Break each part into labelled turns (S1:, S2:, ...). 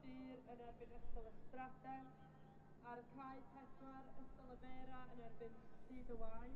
S1: Dur yn erbyn Ysgol y Strade. Ar y cae 4, Ysgol y Vera yn erbyn Rhyd y Wae.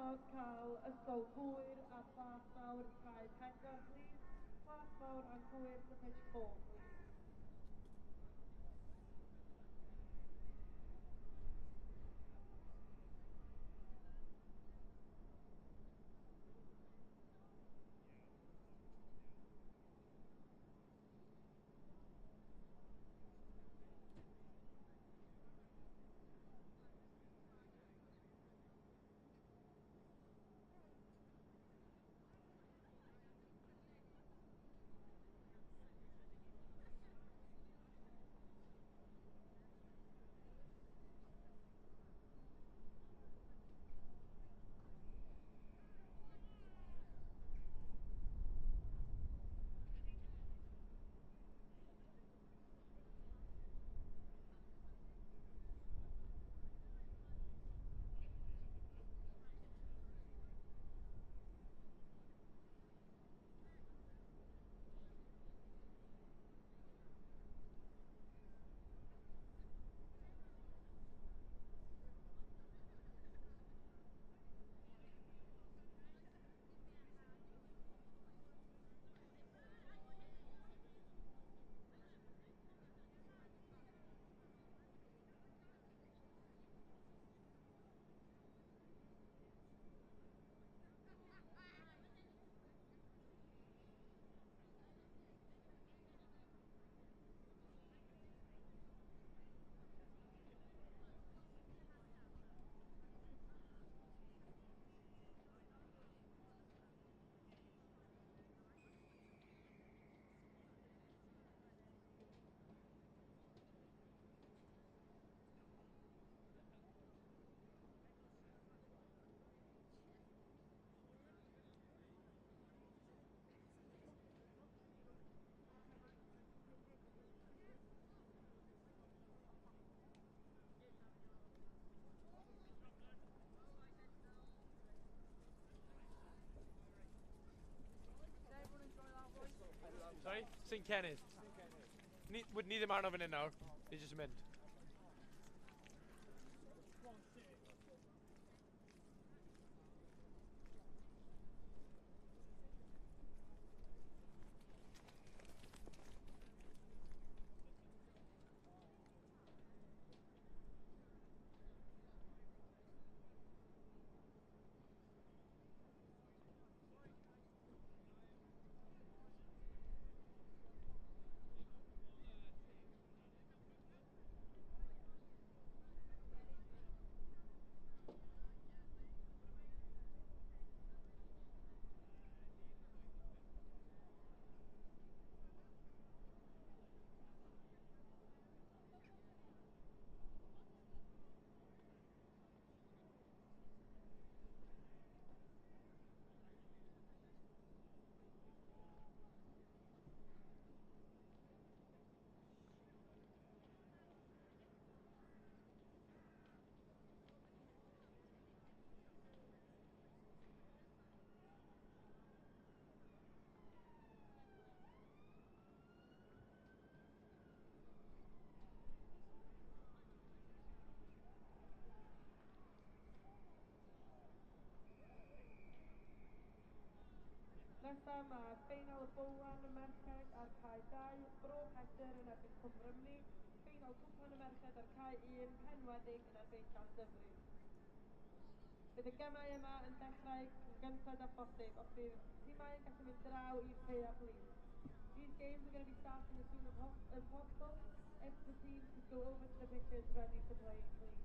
S1: modd cael Ysgol Gŵyr a Plasmawr i cae 4, please? Plasmawr and Gŵyr to pitch 4, please.
S2: Sorry? St Cenydd. Ni ddim arno fan hyn nawr. Ni jyst yn mynd.
S1: Nesa mae ffeinal y Bowlan y Merched ar cae 2, Bro Pedr yn erbyn Cwm Rhymni, ffeinal Cwpan y Merched ar cae 1, Penweddig yn erbyn Llandyfri. Bydd y gemau yma yn dechrau yn gyntaf â phosib, os bydd tîmau yn gallu mynd draw i'r caeau, please. These games are going to be starting as soon as possible. If the teams could go over to the pitches ready to play, please.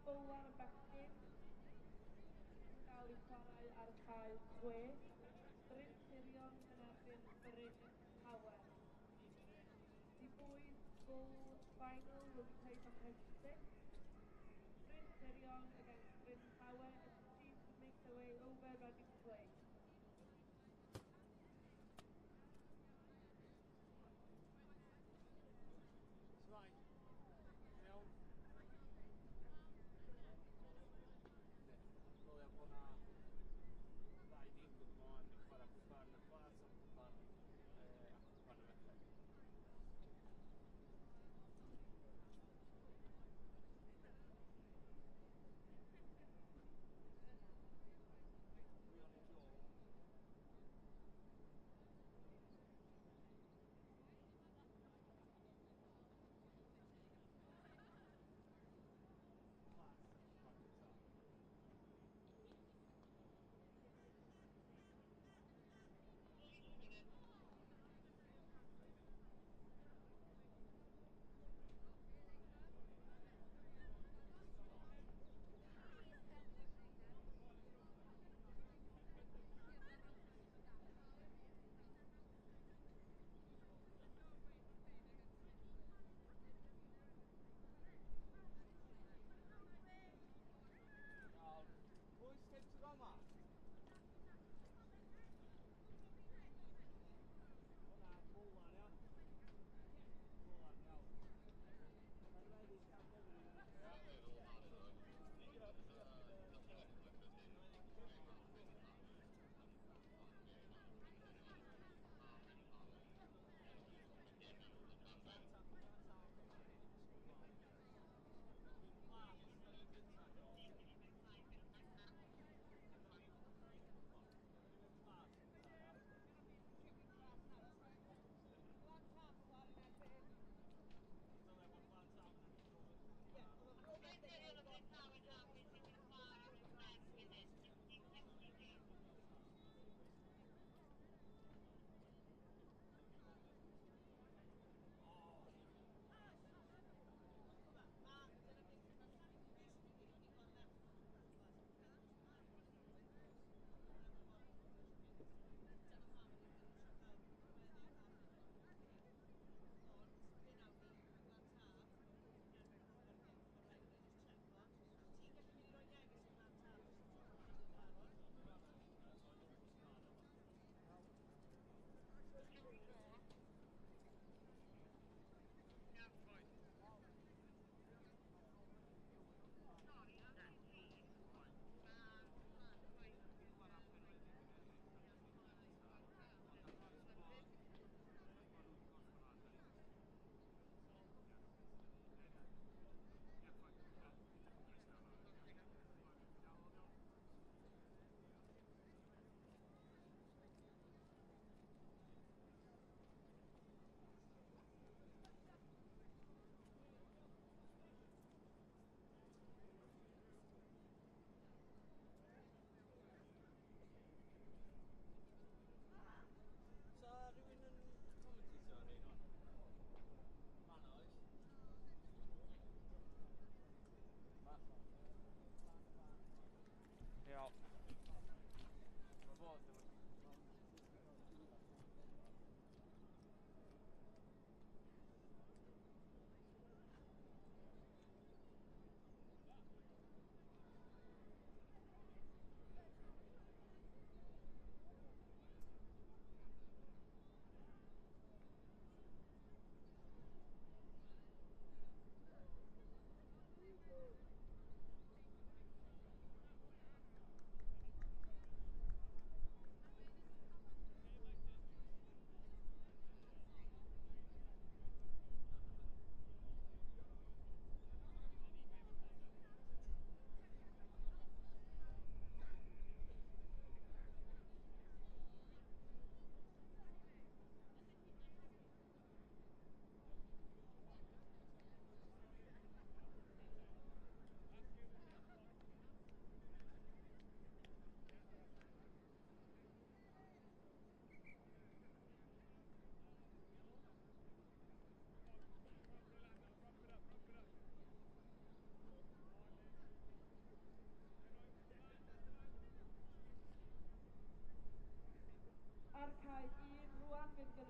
S1: Bowlan y bechgyn yn cael ei chwarae ar y cae 6. Bryn Tirion yn erbyn Bryn Tawe. The boys' bowl final will be played on pitch 6. Bryn Tirion against Bryn Tawe as the teams make their way over, ready to play.
S2: Shwmae? Iawn? Yndi. Ddylia bod 'na ddau dîm dod ymlaen i chwarae cwpan y plant a cwpan a cwpan y merched.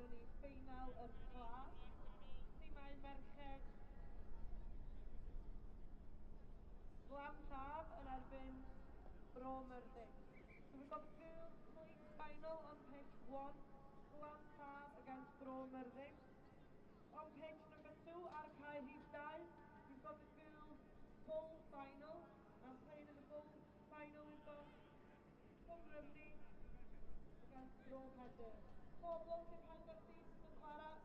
S1: gennym ni ffeinal y plat. Timau merched Glan Taf yn erbyn Bro Myrddin. So we've got the girls plate final on pitch 1, Glan Taf against Bro Myrddin. On pitch number 2, ar cae rhif 2, we've got the girls bowl final. And playing in the bowl final we've got Cwm Rhymni against Bro Pedr. Pob lwc i'r pedwar tîm sydd yn chwarae.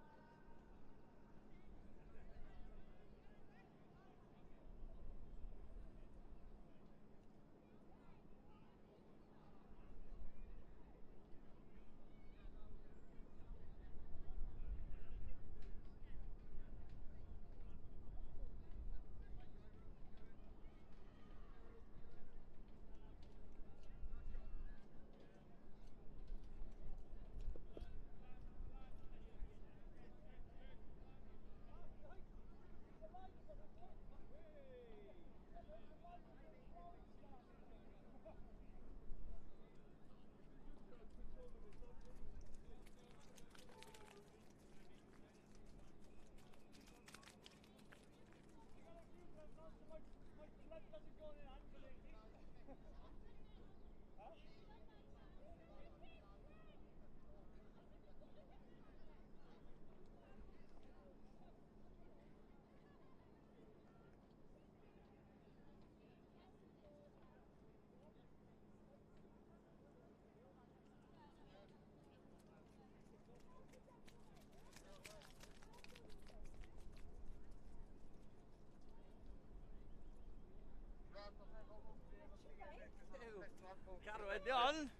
S3: Carwyn, di on!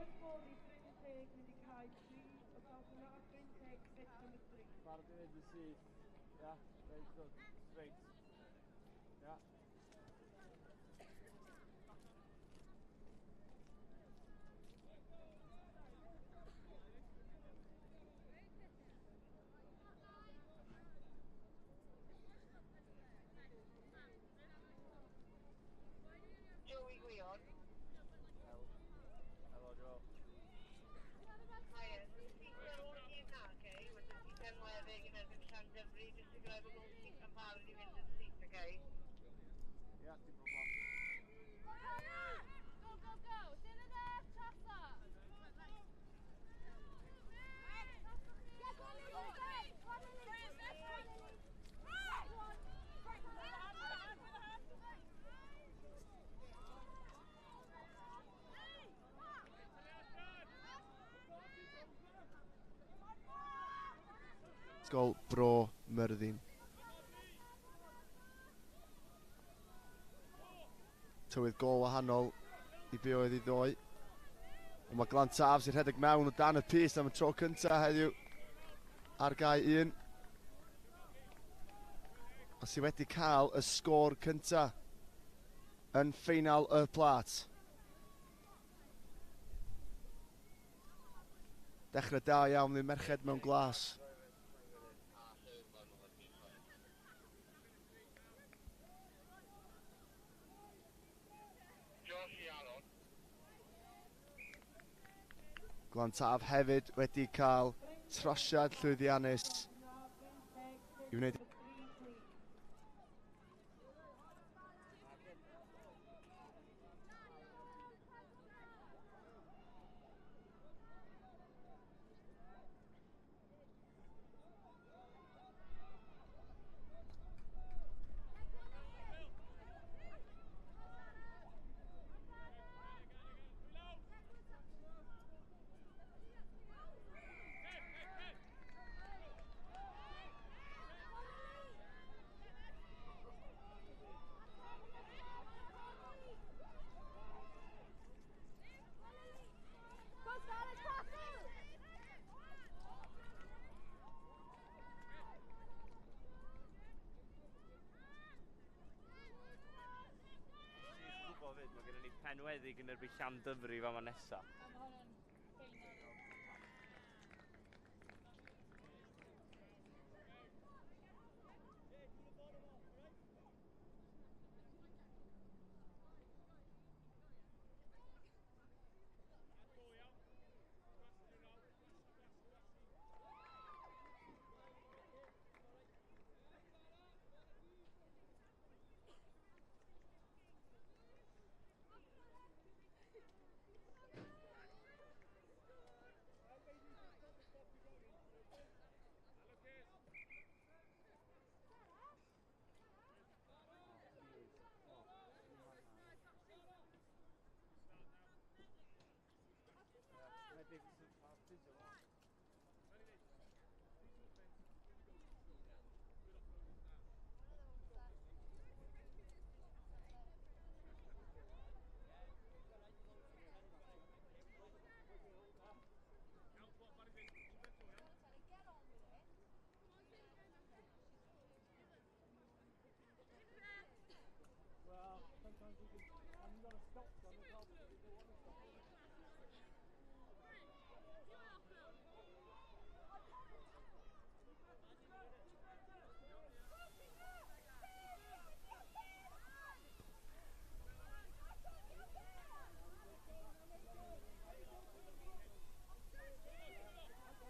S1: Oes modd i Bryn Teg mynd i cae 3, os gwelwch yn dda, Bryn Teg, pitch number 3.
S2: Barod i fynd yn syth. Ia, reit, good. Straight. Ia.
S4: Joey Gwion.
S2: Helo, Joe.
S4: Hiya. Ti'n ar ôl y gêm na, okay? Wedyn ti Penweddig yn erbyn Llandyfri, jyst i gyda'i bod nhw'n syth yn barod i fynd yn syth, okay?
S2: Ia, dim problem.
S5: Go, go, go! Dilyn e, Trasa! Yeah, go on, Lily! Go on, Lily! Go on, Lily! Go on!
S6: Ysgol Bro Myrddin. Tywydd go wahanol i be oedd i ddoe. Ond mae Glan Taf sy'n rhedeg mewn o dan y pys am y tro cyntaf heddiw ar gae 1. A sydd wedi cael y sgôr cyntaf yn ffeinal y plat. Dechrau da iawn i'r merched mewn glas. Glantaf hefyd wedi cael trosiad llwyddiannus i wneud
S2: Mae gennym ni Penweddig yn erbyn Llandyfri fama nesa.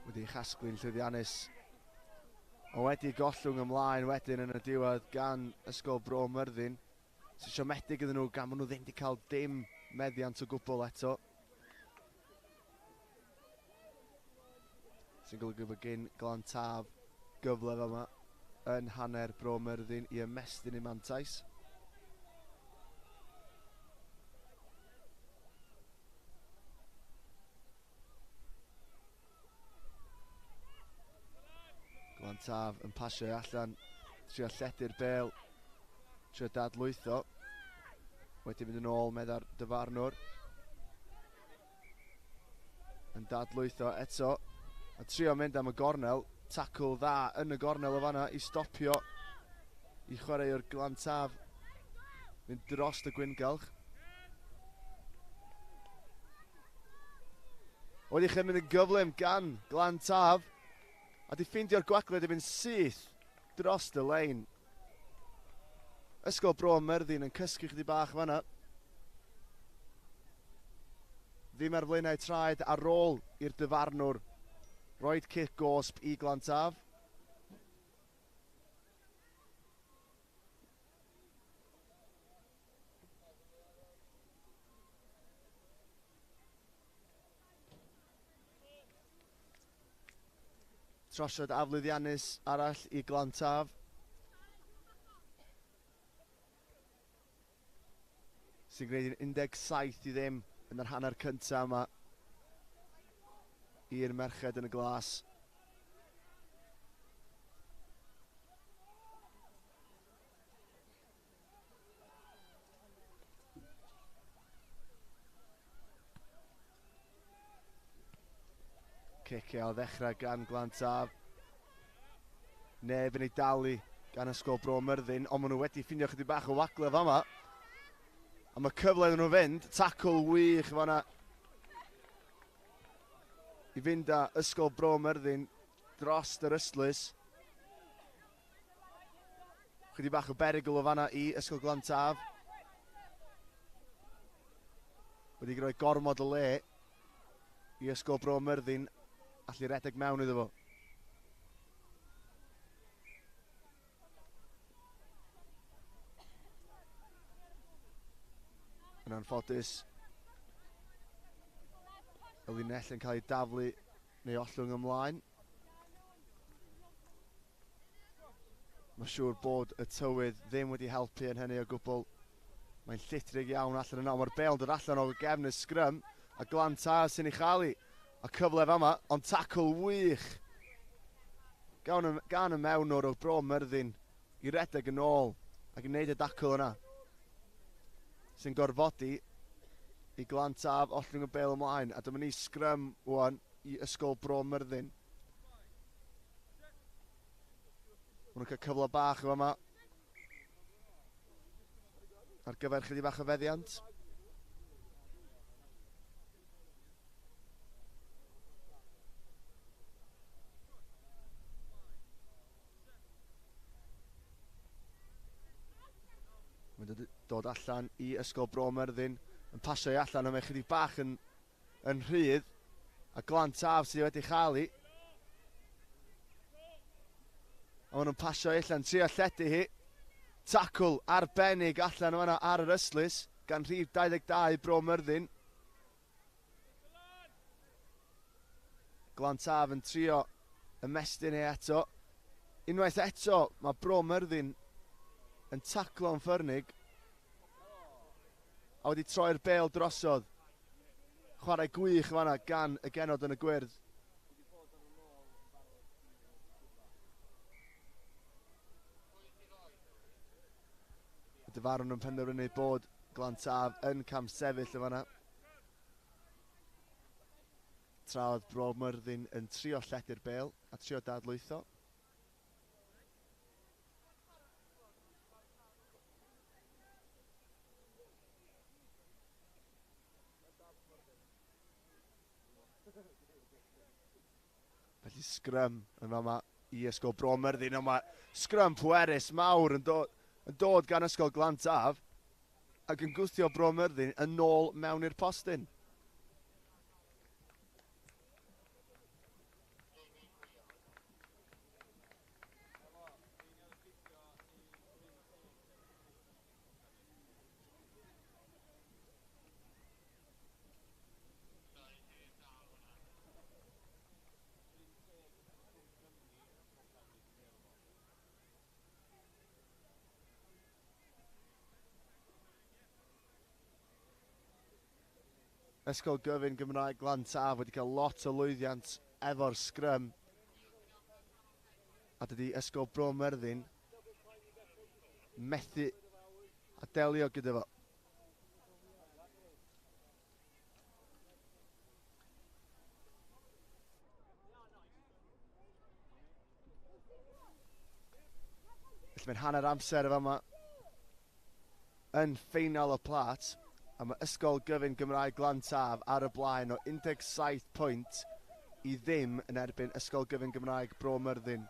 S6: Wedi chasglu'n llwyddiannus. Ond wedi gollwng ymlaen wedyn yn y diwedd gan Ysgol Bro Myrddin. Sy'n siomedig iddyn nhw gan maen nhw ddim wedi cael dim meddiant o gwbl eto. Sy'n golygu bod gyn Glantaf gyfle fama yn hanner Bro Myrddin i ymestyn eu mantais. Glantaf yn pasio allan, trio lledu'r bel, trio dadlwytho. Wedi mynd yn ôl, medda'r dyfarnwr. Yn dadlwytho eto, a trio mynd am y gornel. Tacl dda yn y gornel o fanna i stopio i chwaraewr Glantaf mynd dros y gwyngalch. Wedi chymryd yn gyflym gan Glantaf. A di ffeindio'r gwagled i fynd syth dros y lein. Ysgol Bro Myrddin yn cysgu chydig bach fanna. Ddim ar flaenau traed ar ôl i'r dyfarnwr roed cic gosb i Glantaf. Trosiad aflwyddiannus arall i Glantaf. Sy'n gwneud yn 17-0 yn yr hanner cyntaf yma i'r merched yn y glas. Cicio o ddechrau gan Glantaf. Neb yn ei dalu gan Ysgol Bro Myrddin, ond maen nhw wedi ffindio chydig bach o wagle fama. A mae cyfle iddyn nhw fynd, tacl wych fanna i fynd â Ysgol Bro Myrddin dros yr ystlys. Chydig bach o berygl o fanna i Ysgol Glantaf. Wedi rhoi gormod o le i Ysgol Bro Myrddin allu redeg mewn iddo fo. Yn anffodus, y linell yn cael ei daflu neu ollwng ymlaen. Mae'n siŵr bod y tywydd ddim wedi helpu yn hynny o gwbl. Mae'n llithrig iawn allan yna, ond mae'r bêl yn dod allan o gefn y sgrym. A Glantaf sy'n ei chael hi. A cyfle fama, ond tacl wych gan y, gan y mewnwr o Bro Myrddin i redeg yn ôl ac i wneud y dacl yna. Sy'n gorfodi i Glantaf ollwng y bêl ymlaen. A dyma ni sgrym wan i Ysgol Bro Myrddin. Maen nhw'n cael cyfle bach yma ar gyfer chydig bach o feddiant. Mae'n dod allan i Ysgol Bro Myrddin, yn pasio i allan, ond mae chydig bach yn, yn rhydd. A Glantaf sydd wedi chael hi. A maen nhw'n pasio i allan, trio lledu hi. Tacl arbennig allan yma ar yr ystlys gan rhif 22 Bro Myrddin. Glantaf yn trio ymestyn ei eto. Unwaith eto, mae Bro Myrddin yn taclo'n ffyrnig a wedi troi'r bêl drosodd. Chwarae gwych fanna gan y genod yn y gwyrdd. Y dyfarwn yn penderfynu bod Glantaf yn camsefyll yn fanna. Tra oedd Bro Myrddin yn trio lledu'r bêl a trio dadlwytho. Felly sgrym yn fama i Ysgol Bro Myrddin, ond mae sgrym pwerus mawr yn dod, yn dod gan Ysgol Glantaf ac yn gwthio Bro Myrddin yn ôl mewn i'r postyn. Ysgol Gyfun Gymraeg Glantaf wedi cael lot o lwyddiant efo'r sgrym. A dydy Ysgol Bro Myrddin methu a delio gyda fo. Felly mae'n hanner amser efo yma yn ffeinal y plat, a mae Ysgol Gyfun Gymraeg Glantaf ar y blaen o 17 pwynt i ddim yn erbyn Ysgol Gyfun Gymraeg Bro Myrddin.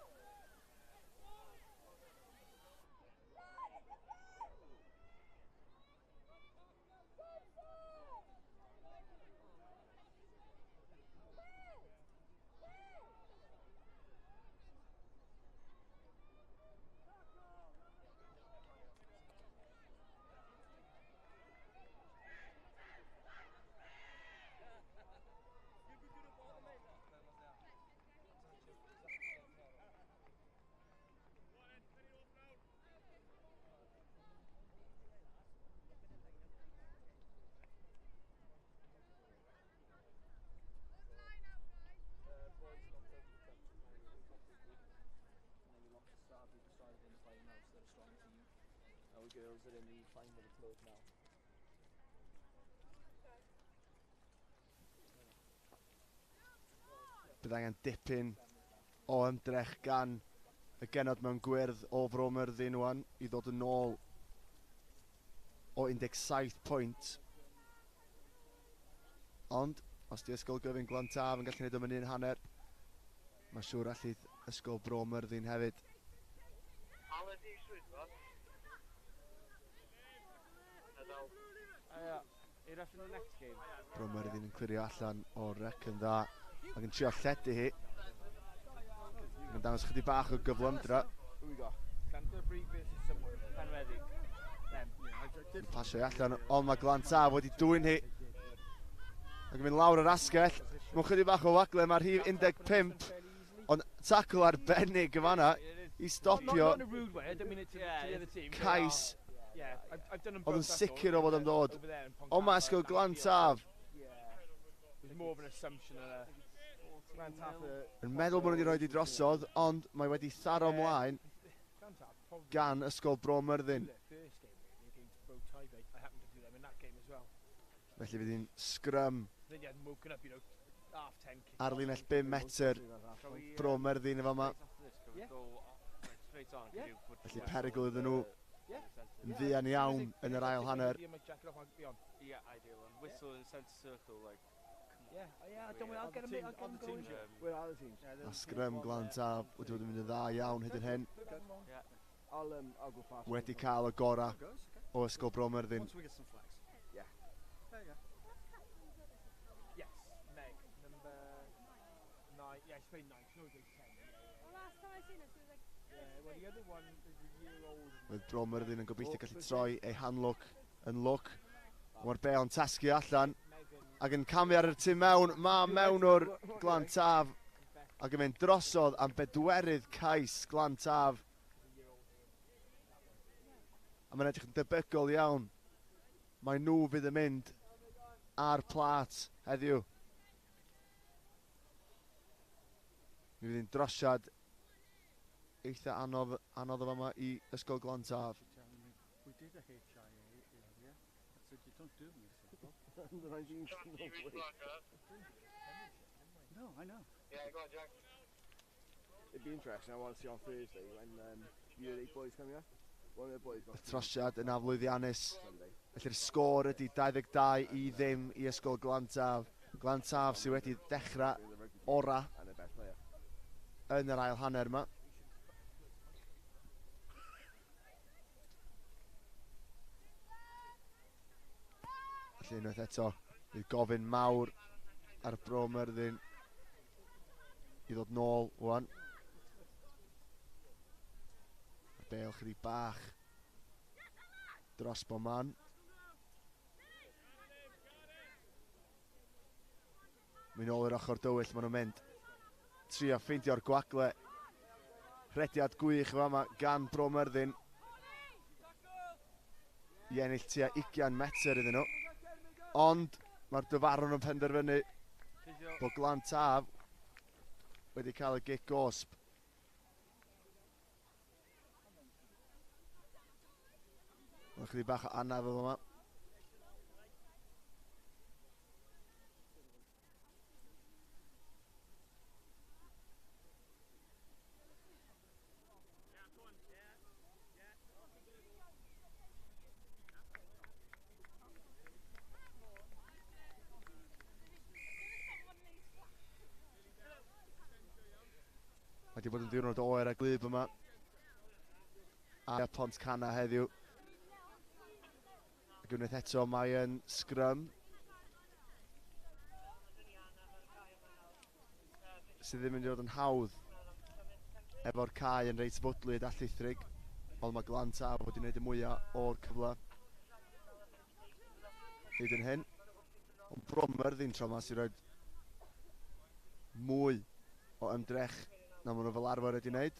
S3: Our girls are in the final of the club now.
S6: Bydd angen dipyn o ymdrech gan Y genod mewn gwyrdd o Fro Myrddin wan i ddod yn ôl o 17 pwynt. Ond, os di Ysgol Gyfun Glantaf yn gallu gwneud o mewn un hanner, mae siŵr allith Ysgol Bro Myrddin hefyd. Bro Myrddin yn clirio allan o'r rec yn dda ac yn trio lledu hi. Ac yn dangos chydig bach o gyflymdra. Yn pasio hi allan, ond mae Glantaf wedi dwyn hi. Ac yn mynd lawr yr asgell. Mewn chydig bach o wagle, mae rhif 15. Ond tacl arbennig yn fanna i stopio cais oedd yn sicr o fod am ddod. Ond mae Ysgol Glantaf yn meddwl bod nhw wedi rhoi di drosodd, ond mae wedi tharo ymlaen gan Ysgol Bro Myrddin. Felly fydd hi'n sgrym ar linell 5 metr Bro Myrddin yn fama. Felly perygl iddyn nhw yn fuan iawn yn yr ail hanner. A sgrym Glantaf wedi bod yn mynd yn dda iawn hyd yn hyn. Wedi cael y gorau o Ysgol Bro Myrddin. Roedd Bro Myrddin yn gobeithio gallu troi ei hanlwc yn lwc. Mae'r bêl yn tasgu allan ac yn camu ar y tu mewn. Mae mewnwr Glantaf ac yn mynd drosodd am bedwerydd cais Glantaf. A mae'n edrych yn debygol iawn. Mae nhw fydd yn mynd ar plât heddiw. Mi fydd hi'n drosiad eitha anodd, anodd o fama i Ysgol Glantaf.
S7: We did a HIA earlier. I said, you don't do me, No, I know.
S4: Yeah, go on, Jack.
S8: It'd be interesting. I want to see on Thursday when year 8 boys come here. One of the boys got
S6: Y trosiad yn aflwyddiannus.
S8: Sunday.
S6: Felly'r sgôr ydy 22 i ddim i Ysgol Glantaf. Glantaf sydd wedi dechrau
S8: The rugby team
S6: ora
S8: and the best player.
S6: yn yr ail hanner yma. Felly unwaith eto, bydd gofyn mawr ar Bro Myrddin i ddod nôl wan. Mae'r bêl chydig bach dros bob man. Mynd nôl i'r ochr dywyll maen nhw'n mynd. Trio ffeindio'r gwagle. Rhediad gwych fama gan Bro Myrddin. I ennill tua 20 metr iddyn nhw. Ond mae'r dyfarnwr yn penderfynu bod Glantaf wedi cael y gic gosb. Mae'n chydig bach o anaf efo yma. Mae wedi bod yn ddiwrnod oer a gwlyb yma. A Pontcanna heddiw. Ac unwaith eto mae yn sgrym. Sydd ddim yn mynd i fod yn hawdd efo'r cae yn reit fwdlyd a llithrig. Ond mae Glantaf wedi gwneud y mwyaf o'r cyfle hyd yn hyn. Ond Bro Myrddin tro yma sy'n rhoi mwy o ymdrech na maen nhw fel arfer wedi wneud.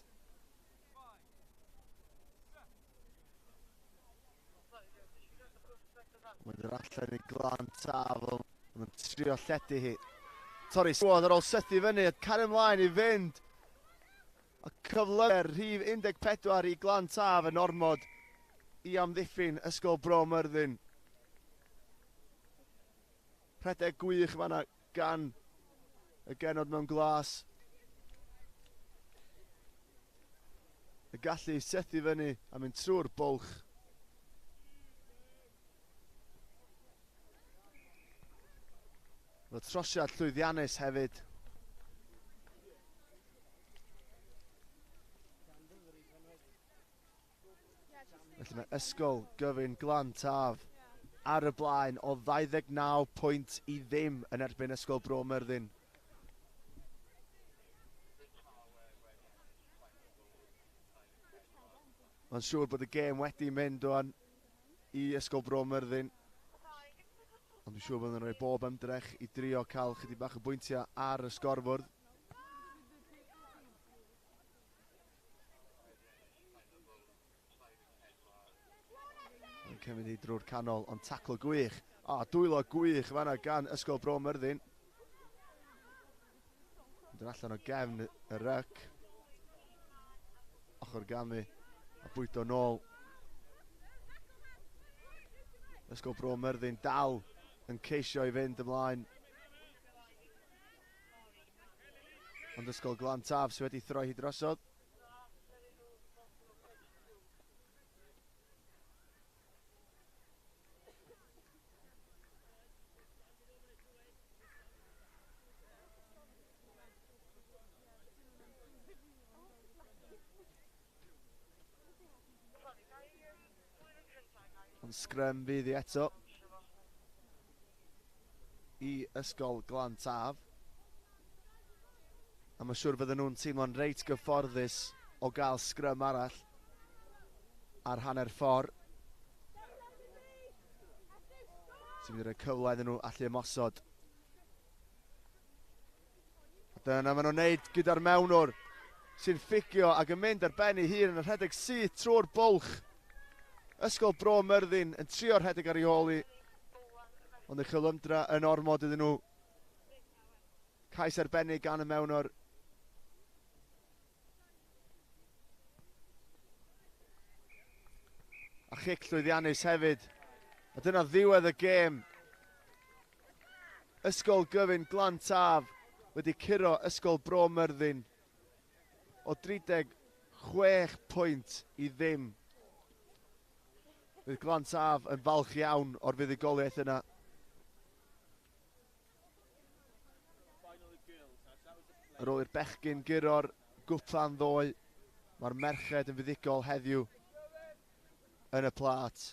S6: Mae'n dod allan i Glantaf, maen nhw'n trio lledu hi. Torri sgwad ar ôl sythu fyny, a cario ymlaen i fynd. A cyfle rhif 14 i Glantaf yn ormod i amddiffyn Ysgol Bro Myrddin. Rhedeg gwych fanna gan y genod mewn glas. Y gallu sethu fyny a mynd trwy'r bwlch. Efo trosiad llwyddiannus hefyd. Felly mae Ysgol Gyfun Glan Taf ar y blaen o 29 pwynt i ddim yn erbyn Ysgol Bro Myrddin. Mae'n siŵr bod y gêm wedi mynd o'n i Ysgol Bro Myrddin. Ond dwi'n siŵr bod nhw'n rhoi bob ymdrech i drio cael chydig bach o bwyntiau ar y sgorfwrdd. Mae'n cymryd hi drwy'r canol, ond taclo gwych. A dwylo gwych fanna gan Ysgol Bro Myrddin. Yn dod allan o gefn y ryc. Ochr gamu a bwydo nôl. Ysgol Bro Myrddin dal yn ceisio i fynd ymlaen. Ond Ysgol Glan Taf sydd wedi throi hi drosodd. Ond sgrym fydd i eto i Ysgol Glan Taf. A mae'n siŵr fydden nhw'n teimlo'n reit gyfforddus o gael sgrym arall ar hanner ffordd. Sy'n mynd i roi cyfle iddyn nhw allu ymosod. A dyna maen nhw'n neud gyda'r mewnwr sy'n ffugio ac yn mynd ar ben ei hun yn rhedeg syth trwy'r bwlch. Ysgol Bro Myrddin yn trio rhedeg ar ei ôl hi, ond y chylymdra yn ormod iddyn nhw. Cais arbennig gan y mewnwr. A chic llwyddiannus hefyd. A dyna ddiwedd y gêm. Ysgol Gyfun Glan Taf wedi curo Ysgol Bro Myrddin o 36 pwynt i ddim. Bydd Glan Taf yn falch iawn o'r fuddugoliaeth yna. Ar ôl i'r bechgyn guro'r gwpan ddoe, mae'r merched yn fuddugol heddiw yn y plât.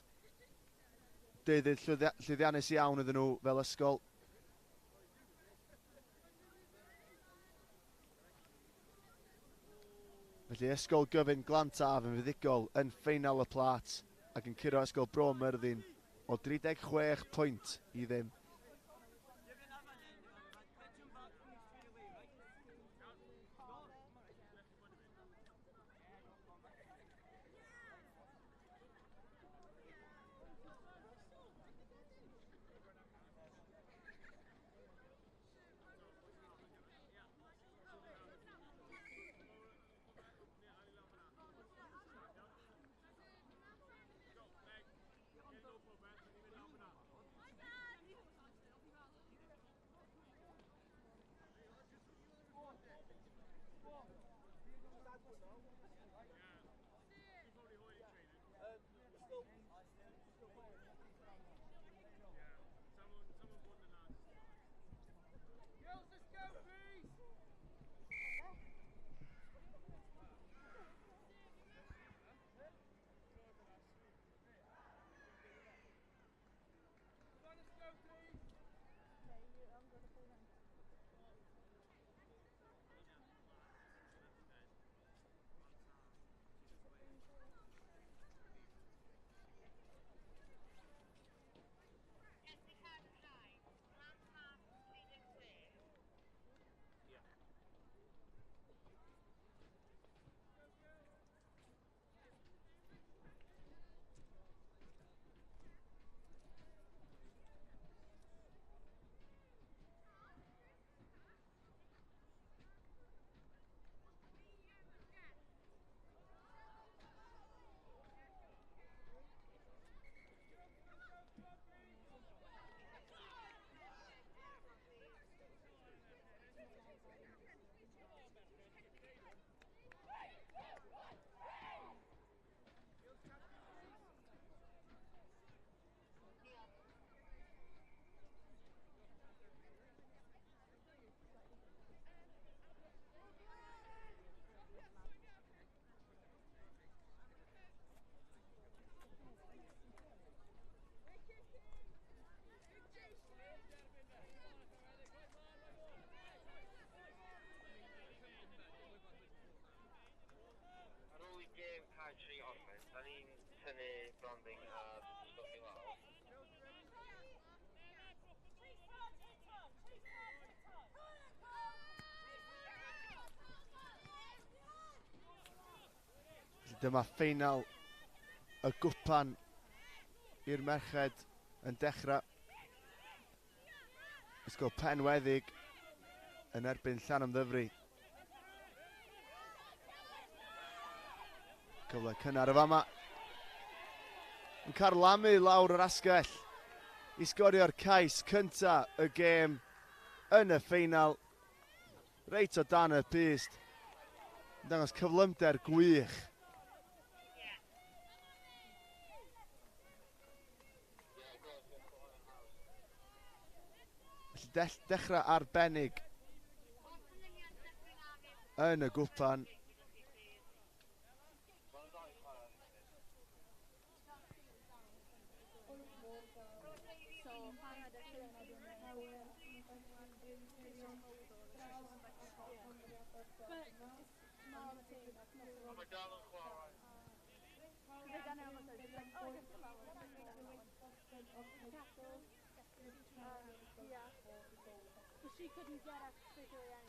S6: Deuddydd llwyddiannus iawn iddyn nhw fel ysgol. Felly Ysgol Gyfun Glan Taf yn fuddugol yn ffeinal y plât ac yn curo Ysgol Bro Myrddin o 36 pwynt i ddim.
S4: tynnu branding a stwff i lawr.
S6: Dyma ffeinal y gwpan i'r merched yn dechrau. Ysgol Penweddig yn erbyn Llanymddyfri. Cyfle cynnar y fama. Yn carlamu lawr yr asgell i sgorio'r cais cynta y gêm yn y ffeinal. Reit o dan y pyst. Yn dangos cyflymder gwych. Felly dechrau arbennig yn y gwpan.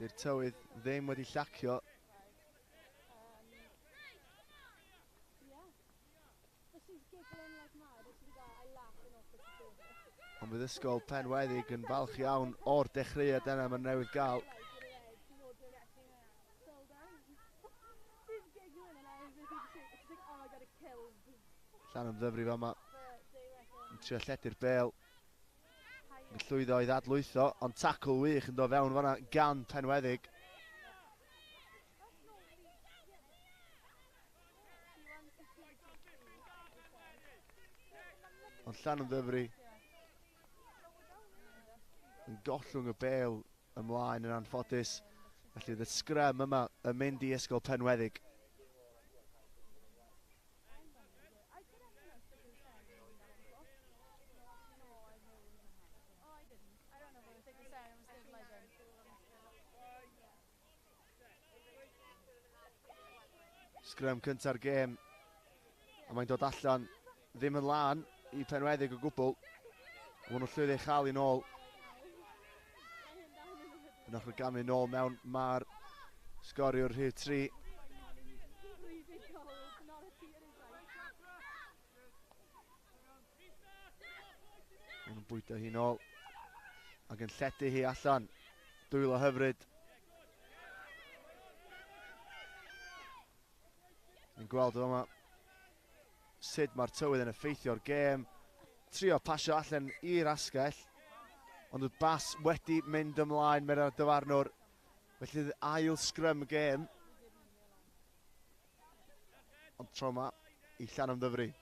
S6: Dy'r tywydd ddim wedi llacio. Ond bydd Ysgol Penweddig yn falch iawn o'r dechreuad yna mae'n newydd gael. Llanymddyfri fama yn trio lledu'r bêl. Yn llwyddo i ddadlwytho, ond tacl wych yn dod fewn fanna gan Penweddig. Ond Llanymddyfri yn gollwng y bêl ymlaen yn anffodus. Felly y sgrym yma yn mynd i Ysgol Penweddig. Sgrym cynta'r gêm. A mae'n dod allan ddim yn lân i Penweddig o gwbl. Maen nhw'n llwyddo ei chael i nôl. Yn ochr gamu nôl mewn mae'r sgoriwr rhif 3. Maen nhw'n bwydo hi nôl ac yn lledu hi allan. Dwylo hyfryd. Ni'n gweld yma sut mae'r tywydd yn effeithio'r gêm. Trio pasio allan i'r asgell, ond y bas wedi mynd ymlaen mewn dyfarnwr. Felly ail sgrym gêm. Ond tro yma i Llanymddyfri.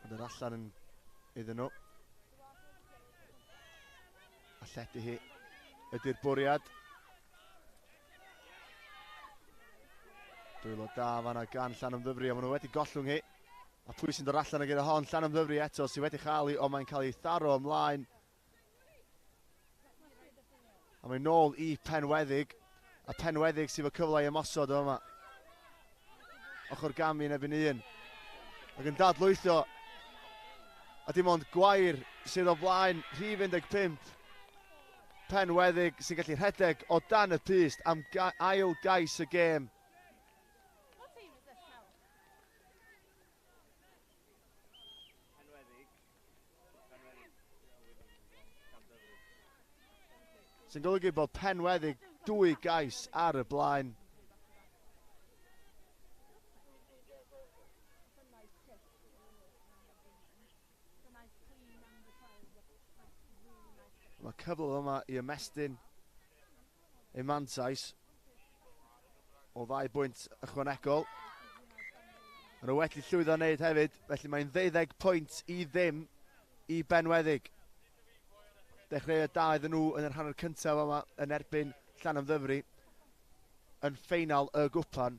S6: Ond yr allan yn iddyn nhw. A lledu hi ydy'r bwriad. Dwylo da fanna gan Llanymddyfri, a maen nhw wedi gollwng hi. A pwy sy'n dod allan gyda hon? Llanymddyfri eto sydd wedi chael hi, ond mae'n cael ei tharo ymlaen. A mae'n nôl i Penweddig. A Penweddig sydd efo cyfle i ymosod o yma. Ochr gamu yn erbyn un. Ac yn dadlwytho. A dim ond Gwair sydd o flaen rhif 15. Penweddig sy'n gallu rhedeg o dan y pyst am ail gais y gêm. Sy'n golygu bod Penweddig 2 gais ar y blaen. Mae cyfle yma i ymestyn ei mantais o 2 bwynt ychwanegol. Maen nhw wedi llwyddo wneud hefyd, felly mae'n 12 pwynt i ddim i Benweddig. Dechreuodd da iddyn nhw yn yr hanner cyntaf yma yn erbyn Llanymddyfri yn ffeinal y gwpan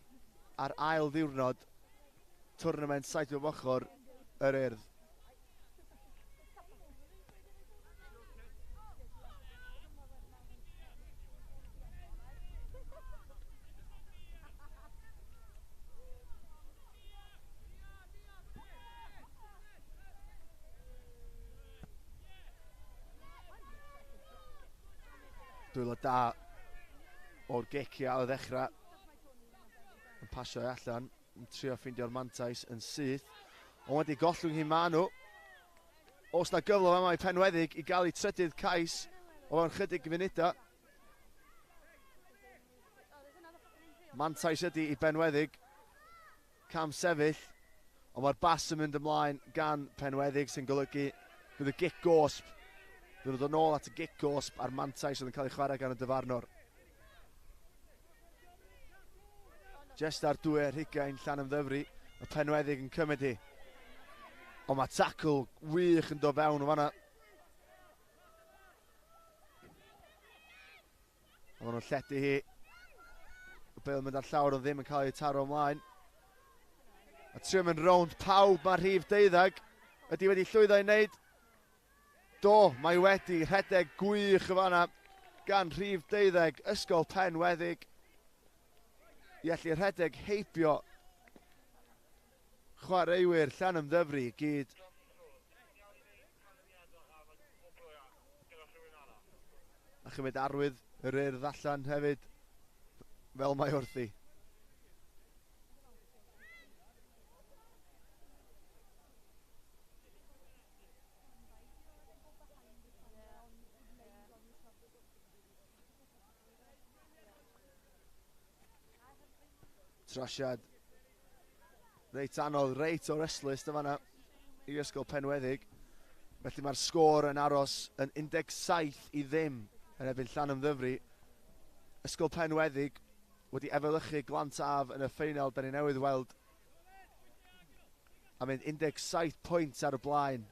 S6: ar ail ddiwrnod twrnament 7 bob ochr yr Urdd. Dwylo da o'r geciau o ddechrau. Yn pasio i allan, yn trio ffeindio'r mantais yn syth. Ond wedi gollwng hi maen nhw. Os na gyfle yma i Penweddig i gael ei trydydd cais o fewn chydig funudau. Mantais ydy i Benweddig. Cam sefyll, ond mae'r bas yn mynd ymlaen gan Penweddig sy'n golygu bydd y gic gosb. Bydd nhw'n dod nôl at y gic gosb a'r mantais oedd yn cael ei chwarae gan y dyfarnwr. Jest ar 2 ar Llanymddyfri, y Penweddig yn cymryd hi. Ond mae tacl wych yn dod fewn o fanna. A maen nhw'n lledu hi. Y bêl yn mynd ar llawr ond ddim yn cael ei taro ymlaen. A trio mynd rownd pawb mae rhif 12 ydy wedi llwyddo i wneud. Do, mae wedi rhedeg gwych y fanna gan rhif 12 Ysgol Penweddig i allu rhedeg heibio chwaraewyr Llanymddyfri i gyd. A chymryd arwydd yr Urdd allan hefyd, fel mae wrthi. Trosiad reit anodd, reit o'r ystlys dyma fanna i Ysgol Penweddig. Felly mae'r sgôr yn aros yn 17-0 yn erbyn Llanymddyfri. Ysgol Penweddig wedi efelychu Glantaf yn y ffeinal da ni newydd weld a mynd 17 pwynt ar y blaen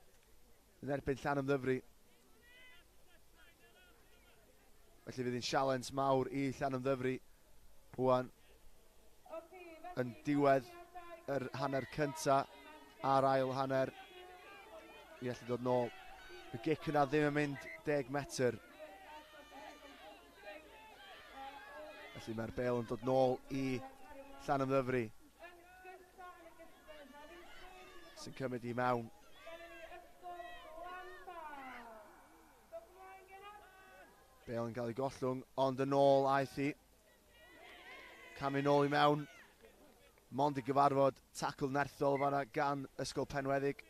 S6: yn erbyn Llanymddyfri. Felly fydd hi'n sialens mawr i Llanymddyfri rwan yn diwedd yr hanner cynta a'r ail hanner i allu dod nôl. Y gic yna ddim yn mynd 10 metr. Felly mae'r bêl yn dod nôl i Llanymddyfri. Sy'n cymryd i mewn. Bêl yn cael ei gollwng, ond yn ôl aeth hi. Camu nôl i mewn. Mond i gyfarfod tacl nerthol fanna gan Ysgol Penweddig.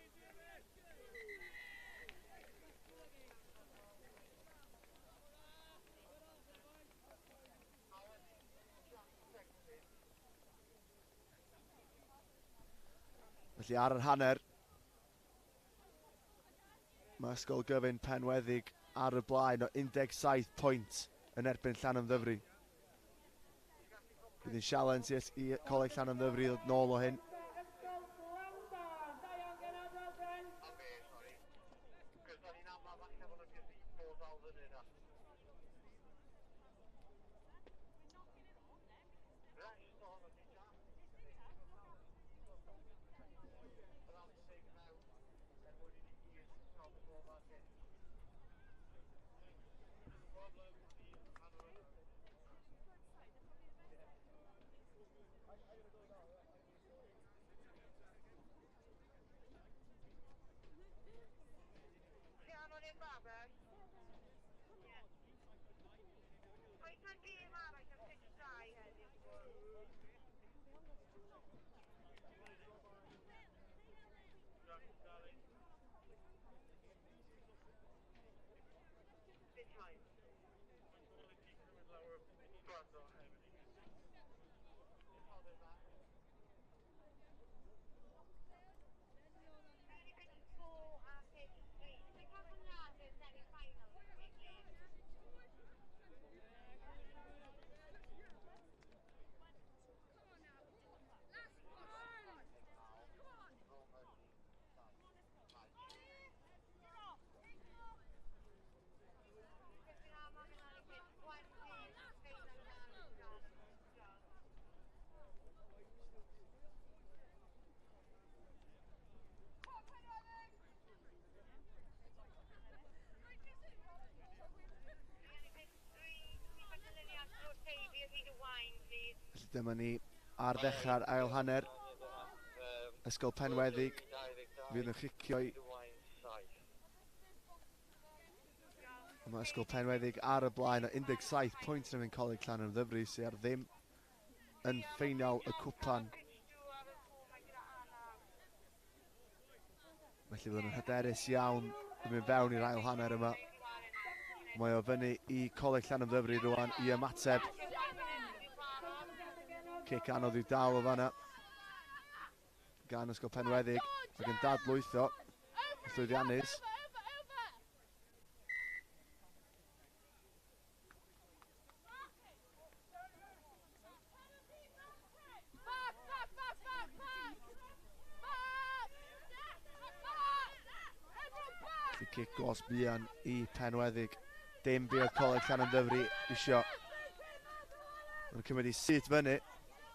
S6: Felly ar yr hanner, mae Ysgol Gyfun Penweddig ar y blaen o 17 pwynt yn erbyn Llanymddyfri. Bydd hi'n sialens i, i Coleg Llanymddyfri ddod nôl o hyn. Felly dyma ni ar ddechrau'r ail hanner. Ysgol Penweddig fydd yn cicio i Ond mae Ysgol Penweddig ar y blaen o 17 pwynt yn erbyn Coleg Llanymddyfri sydd ar ddim yn ffeinal y cwpan. Felly fydden nhw'n hyderus iawn yn mynd fewn i'r ail hanner yma. Mae o fyny i Coleg Llanymddyfri rwan i ymateb. Cic anodd i'w dal o fanna gan Ysgol Penweddig ac yn dadlwytho yn llwyddiannus. Felly cic gos buan i Penweddig. Dim buodd Coleg Llanymddyfri isio. Mae'n cymryd i syth fyny.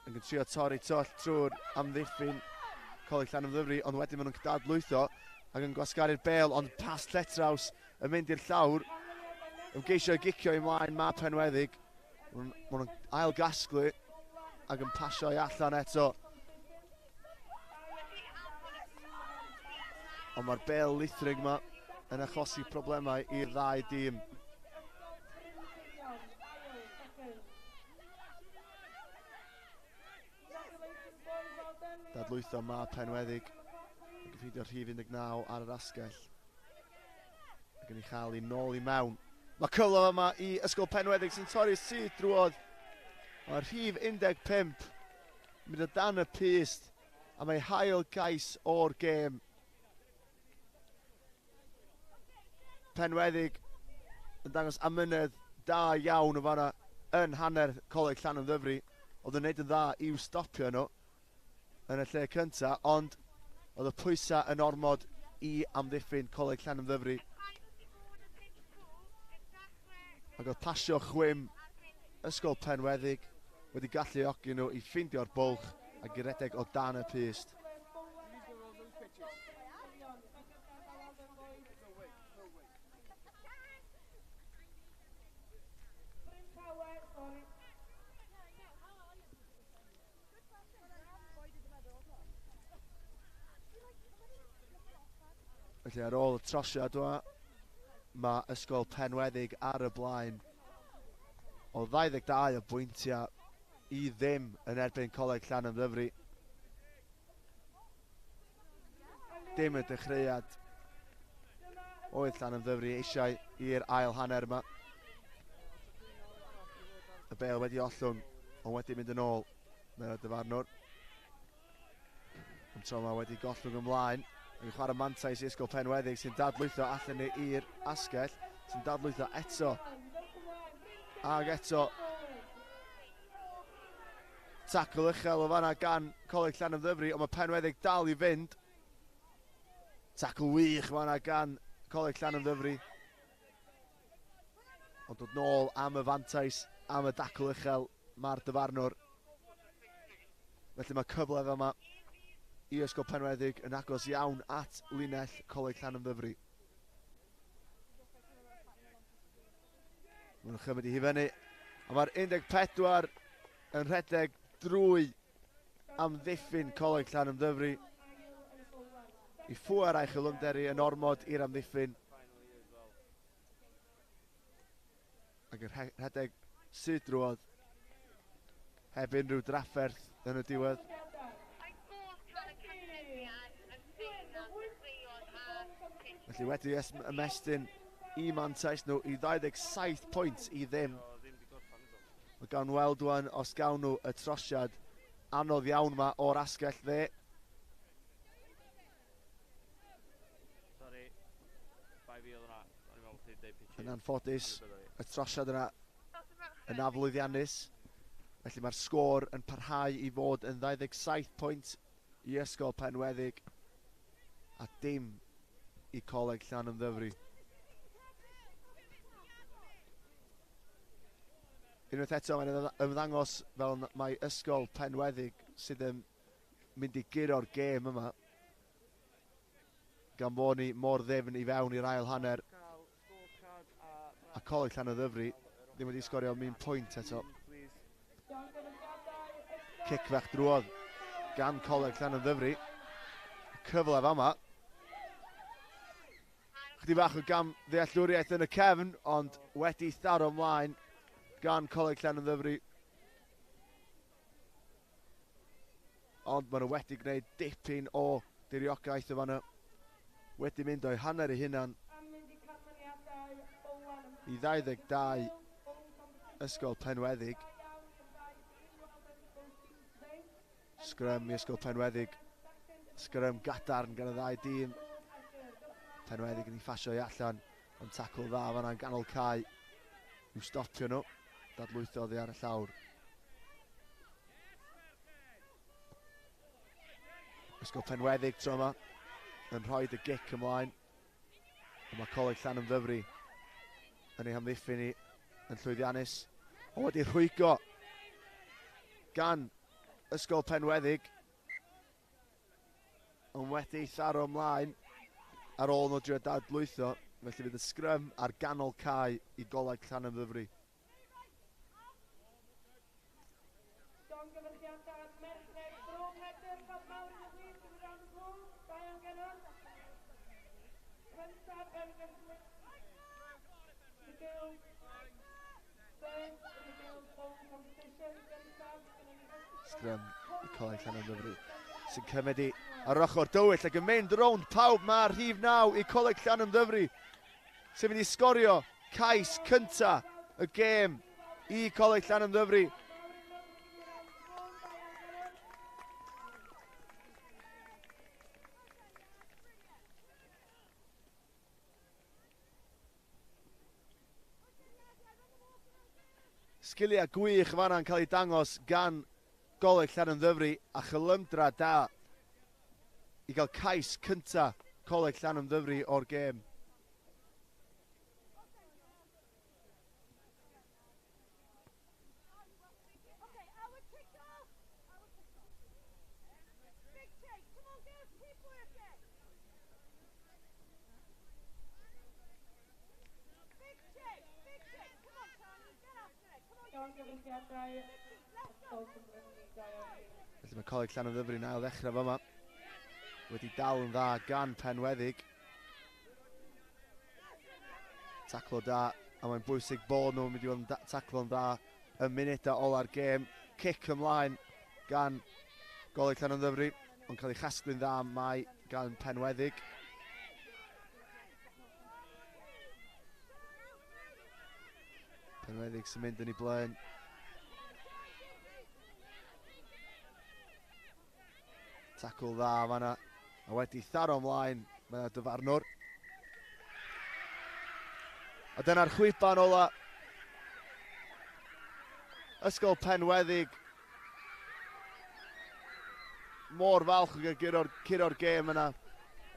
S6: Yn trio torri twll trwy'r amddiffyn Coleg Llanymddyfri, ond wedyn maen nhw'n dadlwytho ac yn gwasgaru'r bêl, ond pas lletraws yn mynd i'r llawr. Ymgeisio i gicio i mlaen mae Penweddig. Maen nhw'n ail gasglu ac yn pasio i allan eto. Ond mae'r bêl lithrig yma yn achosi problemau i'r ddau dîm. Dadlwytho mae Penweddig yn gyffeidio rhif 19 ar yr asgell. Ac yn ei chael i nôl i mewn. Mae cyfle yma i Ysgol Penweddig sy'n torri syth drwodd. Mae rhif 15 mynd o dan y pyst a mae hail gais o'r gêm. Penweddig yn dangos amynedd da iawn o fanna yn hanner Coleg Llanymddyfri. Oedd yn neud yn dda i'w stopio nhw yn y lle cyntaf, ond oedd y pwysau yn ormod i amddiffyn Coleg Llanymddyfri. Ac oedd pasio chwim Ysgol Penweddig wedi galluogi nhw i ffeindio'r bwlch ac i redeg o dan y pyst. Felly ar ôl y trosiad yma, mae Ysgol Penweddig ar y blaen o 22 o bwyntiau i ddim yn erbyn Coleg Llanymddyfri. Dim y dechreuad oedd Llanymddyfri eisiau i'r ail hanner yma. Y bêl wedi ollwng, ond wedi mynd yn ôl, meddai dyfarnwr. Ond tro yma wedi gollwng ymlaen. Yn chwarae mantais i Ysgol Penweddig sy'n dadlwytho allan i'r asgell, sy'n dadlwytho eto. Ag eto. Tacl uchel o fanna gan Coleg Llanymddyfri, ond mae Penweddig dal i fynd. Tacl wych fanna gan Coleg Llanymddyfri. Ond dod nôl am y fantais, am y dacl uchel, mae'r dyfarnwr. Felly mae cyfle yma i Ysgol Penweddig yn agos iawn at linell Coleg Llanymddyfri. Maen nhw'n chymryd i hi fyny. A mae'r 14 yn rhedeg drwy amddiffyn Coleg Llanymddyfri. I ffwr a'i chylymderi yn ormod i'r amddiffyn. Ac yn rhedeg sydd drwodd heb unrhyw drafferth yn y diwedd. Felly wedi ymestyn i mantais nhw i 27 pwynt i ddim. Mae gawn weld wan os gawn nhw y trosiad anodd iawn yma o'r asgell dde. Yn anffodus, y trosiad yna yn aflwyddiannus. Felly mae'r sgôr yn parhau i fod yn 27 pwynt i Ysgol Penweddig a dim i Coleg Llanymddyfri. Unwaith eto mae'n ymddangos fel mae Ysgol Penweddig sydd yn mynd i guro'r gêm yma, gan bod ni mor ddifn i fewn i'r ail hanner. A Coleg Llanymddyfri ddim wedi sgorio un pwynt eto. Cic fach drwodd gan Coleg Llanymddyfri. Cyfle fama. Chydig bach o gam ddealltwriaeth yn y cefn, ond wedi tharo ymlaen gan Coleg Llanymddyfri. Ond maen nhw wedi gwneud dipyn o diriogaeth o fanna. Wedi mynd o'i hanner ei hunan i 22 Ysgol Penweddig. Sgrym i Ysgol Penweddig. Sgrym gadarn gan y ddau dîm. Penweddig yn ei phasio i allan, ond tacl dda fanna'n ganol cae i'w stopio nhw. Dadlwytho oddi ar y llawr. Ysgol Penweddig tro yma yn rhoi y gic ymlaen. Ond mae Coleg Llanymddyfri yn ei hamddiffyn i yn llwyddiannus. O, wedi rhwygo gan Ysgol Penweddig. Ond wedi tharo ymlaen ar ôl nhw drio dadlwytho. Felly fydd y sgrym ar ganol cae i Goleg Llanymddyfri.
S1: Llongyfarchiadau merched Bro Pedr, clap mawr yn y plîs, give a round of applause. Da iawn gennych. Cyntaf yn y the girls first in the girls bowl competition. Gyntaf, gyda ni
S6: Sgrym i Coleg Llanymddyfri sy'n cymryd i ar ochr dywyll ac yn mynd rownd pawb. Mae'r rhif 9 i Coleg Llanymddyfri sy'n mynd i sgorio cais cynta y gêm i Coleg Llanymddyfri. Sgiliau gwych fanna'n cael ei dangos gan Goleg Llanymddyfri a chylymdra da i gael cais cynta Coleg Llanymddyfri o'r gêm.
S5: Okay, our kick off. Our kick off. Big chase. Come on, girls, keep working. Big chase, big chase. Come on, Tony, get after it. Come on,
S1: Llongyfarchiadau
S5: let's go.
S1: Ysgol Cymru, da iawn.
S6: Felly mae Coleg Llanymddyfri'n ail ddechrau fama. Wedi dal yn dda gan Penweddig. Taclo da, a mae'n bwysig bod nhw'n mynd i fod yn taclo'n dda y munudau ola'r gêm. Cic ymlaen gan Goleg Llanymddyfri, ond cael ei chasglu'n dda mae gan Penweddig. Penweddig sy'n mynd yn ei blaen. Tacl dda fanna, a wedi tharo ymlaen mae dyfarnwr. A dyna'r chwiban ola. Ysgol Penweddig mor falch o gael curo'r gêm yna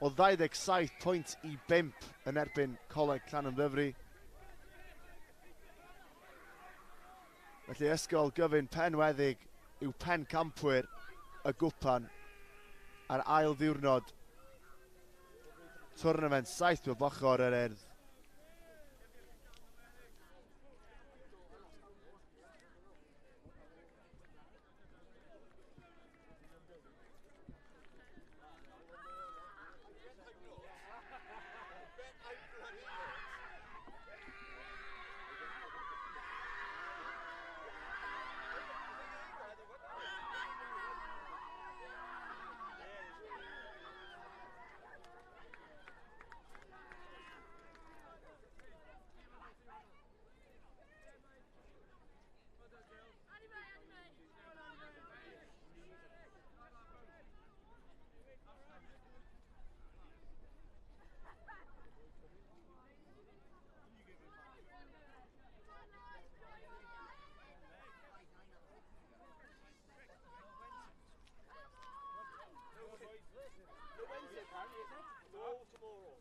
S6: o 27 pwynt i 5 yn erbyn Coleg Llanymddyfri. Felly Ysgol Gyfun Penweddig yw pencampwyr y gwpan ar ail ddiwrnod twrnament 7 bob ochr yr Urdd.
S8: No Wednesday apparently, is it? No, tomorrow.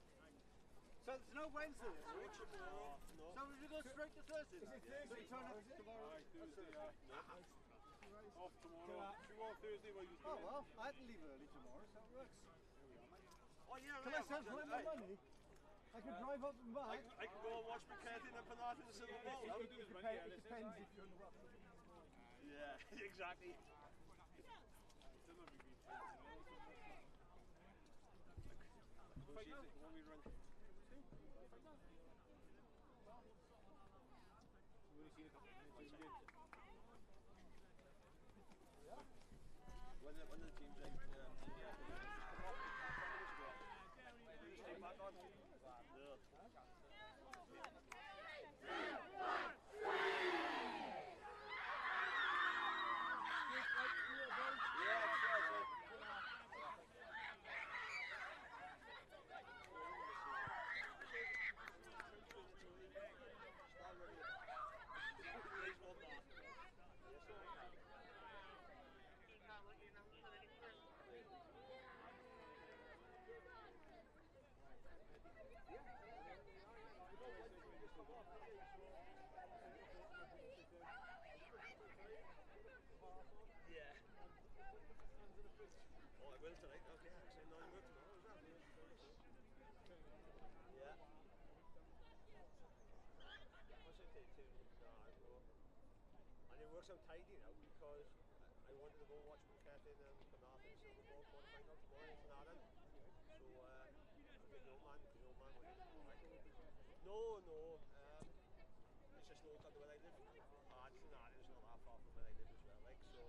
S7: So there's no Wednesday this week?
S8: Tomorrow. No.
S7: So we go straight to Thursday?
S8: Is it
S7: then?
S8: Thursday
S7: So we turn
S8: tomorrow,
S7: up
S8: is it?
S7: tomorrow?
S2: Aye, Thursday, yeah. Off tomorrow. Should we go on Thursday while you
S7: Oh well, I had to leave early tomorrow, so it works.
S8: Oh yeah,
S7: Can I
S8: yeah,
S7: sell
S8: well,
S7: my
S8: hey,
S7: money? I could drive up and
S8: I
S7: back.
S8: can go and watch McKenzie and Bernard in the Silver Bowl.
S7: It depends if you're in the rough.
S8: Yeah, exactly. One of the teams like back on. Yeah. Oh, I will tonight. Okay, because I'm not in work tomorrow, is that? Yeah. What's it take? No, I don't know. And it works out tidy now because I wanted to go watch Bukethin and Carmarthen Silver Ball quarter final tomorrow in Llanharan. So I'm with no man because no man went. No. It's just local to where I live. And Llanharan's not that far from where I live as well, like, so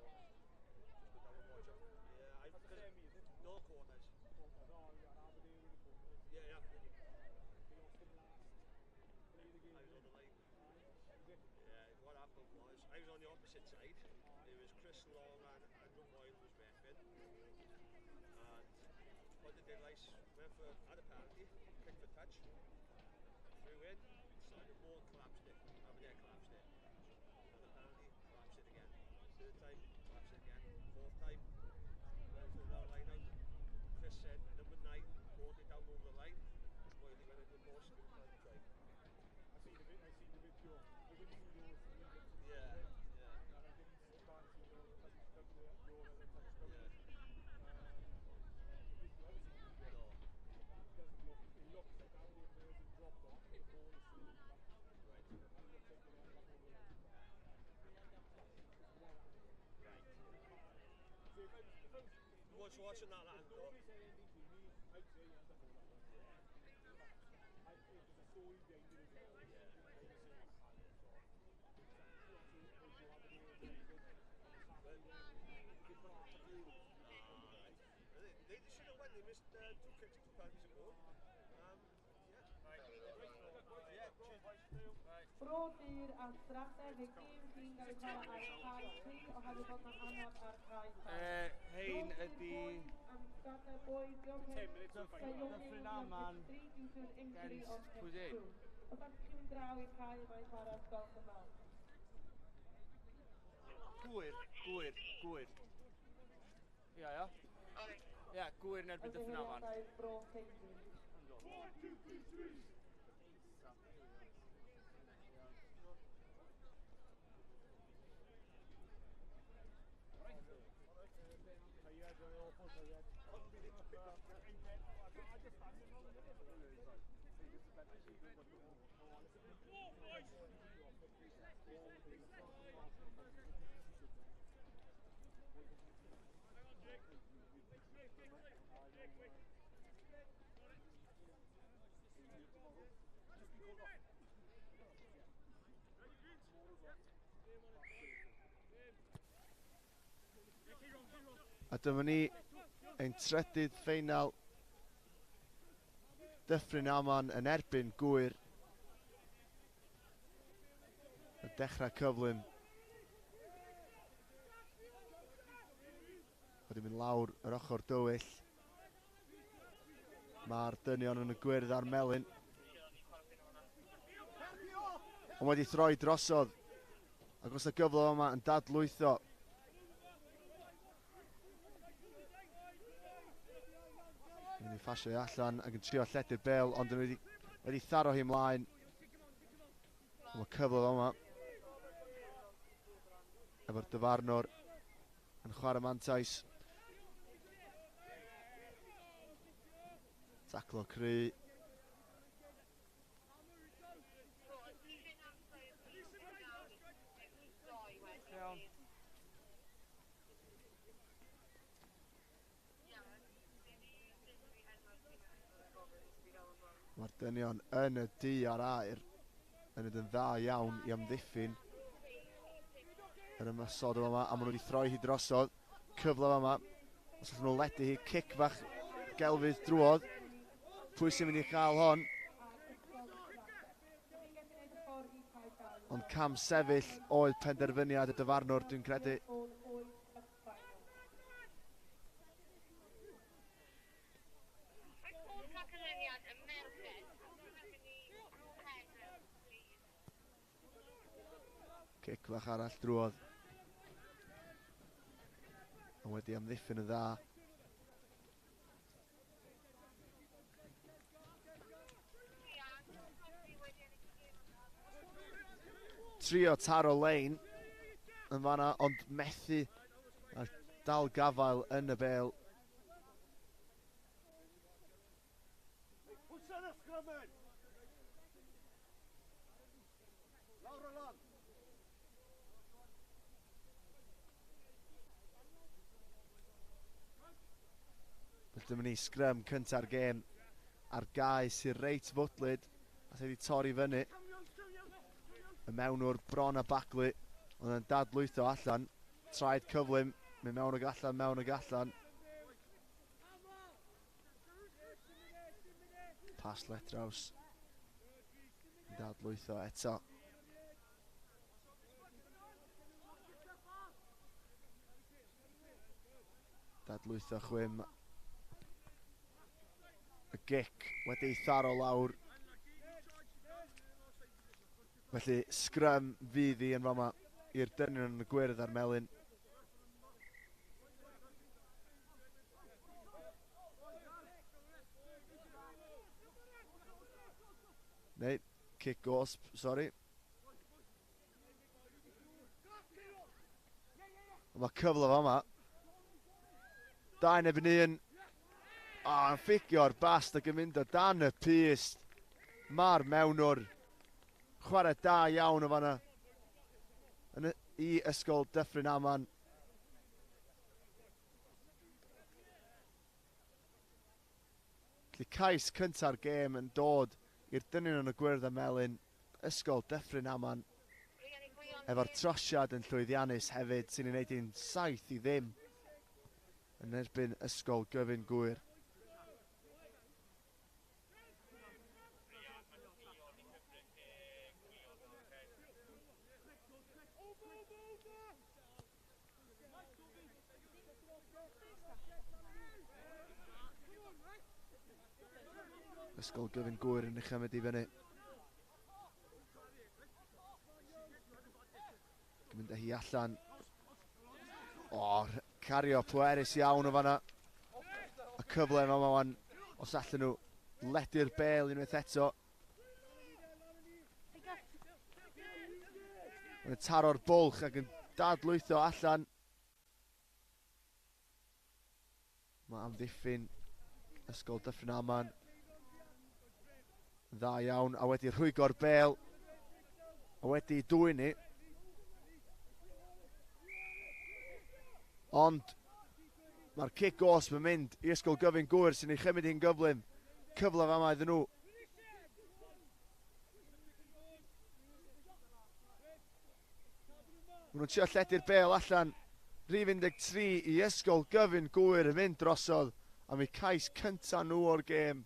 S8: just go down and watch them. Yeah, I no quarters. Yeah, yeah. I was on the line. Yeah, what happened was I was on the opposite side. It was Chris Long and Andrew Boyle was reffing. And what did they like? Went for had a penalty, kicked for touch, threw in, Simon Moore collapsed it. Aberdeen collapsed it. Another penalty, collapsed it again. Third time, collapsed it again. Fourth time, went for another line out. Chris said number 9, brought it down over the line. Boyle went into the post, couldn't find the try.
S7: I seen the video. I didn't see yours.
S8: Yeah, yeah.
S7: And I didn't see your touch, your other touch.
S8: Yeah.
S7: The video, I haven't seen the video.
S8: No.
S7: It doesn't look. It looks like Aberdeen players have dropped off, but the ball is still in front.
S8: Right.
S7: And it looks like they're up over the line. It's one angle.
S8: Right.
S7: So if I was
S8: was watching that
S7: if
S8: angle.
S7: nobody said anything to me, I'd say he has the ball out.
S8: Yeah.
S7: But if there's a story behind it as well.
S8: Yeah.
S7: I would say so also Aberdeen were very good on the Saturday then. They put off a few.
S8: Right. They should have won. They missed 2 kicks, 2 penalties a goal. Yeah. Yeah, cheers boys.
S1: Brodyr a strateg y gêm sy'n cael ei chwarae ar cae 3 oherwydd bod mae'n anodd ar cae 2.
S9: Hein ydi...
S1: Dyffryn
S9: Aman against pwy di?
S1: Os allwch chi fynd draw i'r cae yma i chwarae os gwelwch yn dda.
S9: Gwyr. Ia, ia. Ia, Gwyr yn erbyn Dyffryn Aman.
S1: Ymddiheuriadau Bro Teifi.
S7: 1, 2, 3, 3. Tired, awful tired.
S6: A dyma ni ein trydydd ffeinal. Dyffryn Aman yn erbyn Gwyr. Y dechrau cyflym. Wedi mynd lawr yr ochr dywyll. Mae'r dynion yn y gwyrdd a'r melyn. Ond wedi throi drosodd. Ac os y gyfle yma yn dadlwytho. Mynd i ffasio allan ac yn trio lledu'r bel, ond yn wedi tharo hi ymlaen. Mae cyfle yma. Efo'r dyfarnwr yn chwarae mantais. Taclo cry.
S9: Iawn.
S6: Mae'r dynion yn y du a'r aur yn mynd yn dda iawn i amddiffyn yr ymosod yma, a maen nhw wedi throi hi drosodd. Cyfle yma, os allan nhw ledu hi, cic fach gelfydd drwodd. Pwy sy'n mynd i chael hon? Ond cam sefyll oedd penderfyniad y dyfarnwr, dwi'n credu. Cic fach arall drwodd. Ond wedi amddiffyn yn dda. Trio taro lein yn fanna, ond methu a dal gafael yn y bel. Felly dyma ni sgrym cynta'r gêm ar gae sy'n reit fwdlyd a sydd wedi torri fyny. Y mewnwr bron a baglu, ond yn dadlwytho allan. Traed cyflym, mynd mewn ag allan, mewn ag allan. Pas letraws. Yn dadlwytho eto. Dadlwytho chwim. Y gic wedi ei tharo lawr. Felly sgrym fydd hi yn fama i'r dynion yn y gwyrdd a'r melyn. Neu, cic gosb, sori. Mae cyfle fama. Dau neb yn un. O, yn ffigio'r bast ac yn mynd o dan y pyst. Mae'r mewnwr. Chwarae da iawn o fanna. Yn y, i Ysgol Dyffryn Aman. Felly cais cynta'r gêm yn dod i'r dynion yn y gwyrdd a melyn. Ysgol Dyffryn Aman efo'r trosiad yn llwyddiannus hefyd sy'n ei wneud hi'n 7-0 yn erbyn Ysgol Gyfun Gŵyr. Ysgol Gyfun Gŵyr yn ei chymryd i fyny. Mynd â hi allan. O, cario pwerus iawn o fanna. Y cyfle yma wan, os allan nhw ledu'r bel unwaith eto. Mae'n taro'r bwlch ac yn dadlwytho allan. Mae amddiffyn Ysgol Dyffryn Aman yn dda iawn a wedi rhwygo'r bel a wedi dwyn ni. Ond mae'r cic gosb yn mynd i Ysgol Gyfun Gŵyr sy'n ei chymryd hi'n gyflym. Cyfle fama iddyn nhw. Maen nhw'n trio lledu'r bel allan. Rhif 13 i Ysgol Gyfun Gŵyr yn mynd drosodd am eu cais cyntaf nhw o'r gêm.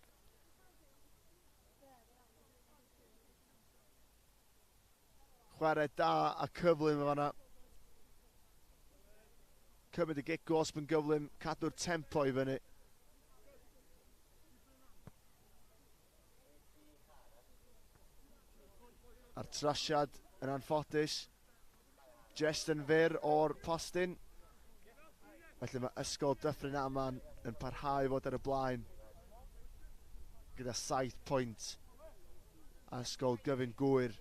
S6: Chwarae da a cyflym yn fanna. Cymryd y gic gosb yn gyflym, cadw'r tempo i fyny. A'r trasiad yn anffodus. Jest yn fyr o'r postyn. Felly mae Ysgol Dyffryn Aman yn parhau fod ar y blaen gyda 7 pwynt. A Ysgol Gyfun Gŵyr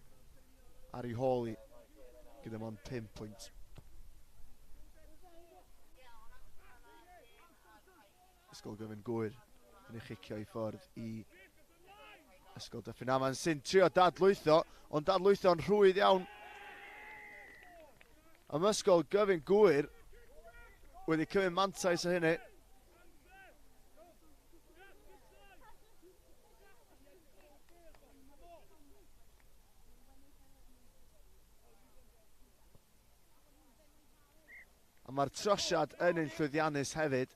S6: ar ei hôl i gyda mond 5 pwynt. Ysgol Gyfun Gŵyr yn ei chicio i ffwrdd i Ysgol Dyffryn Aman sy'n trio dadlwytho, ond dadlwytho'n rhwydd iawn. Am Ysgol Gyfun Gŵyr wedi cymryd mantais o hynny. A mae'r trosiad yn un llwyddiannus hefyd.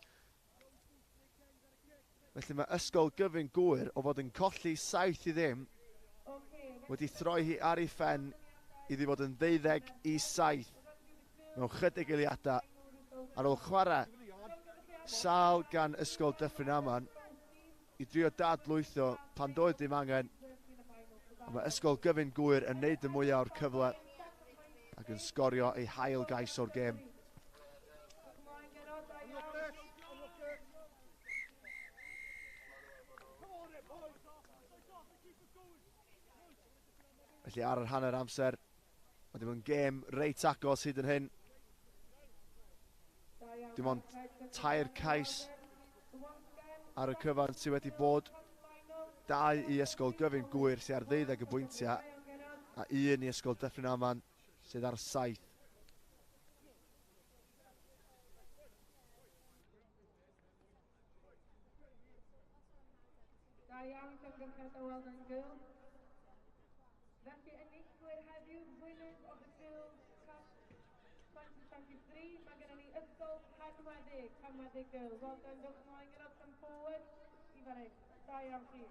S6: Felly mae Ysgol Gyfun Gŵyr o fod yn colli 7-0 wedi throi hi ar ei phen iddi fod yn 12-7 mewn chydig eiliadau ar ôl chwarae sâl gan Ysgol Dyffryn Aman i drio dadlwytho pan doedd dim angen. A mae Ysgol Gyfun Gŵyr yn neud y mwyaf o'r cyfle ac yn sgorio ei hail gais o'r gêm. Felly ar yr hanner amser, mae wedi bod yn gêm reit agos hyd yn hyn. Dim ond 3 cais ar y cyfan sydd wedi bod. 2 i Ysgol Gyfun Gŵyr sydd ar 12 y bwyntiau a 1 i Ysgol Dyffryn Aman sydd ar 7.
S1: Da iawn, llongyfarchiadau, well done girls. Felly enillwyr heddiw, winners of the Girls Cup 2023, mae gennym ni Ysgol Penweddig, Penweddig Girls. Well done, dewch ymlaen gyda come forward i fan hyn. Da iawn chi.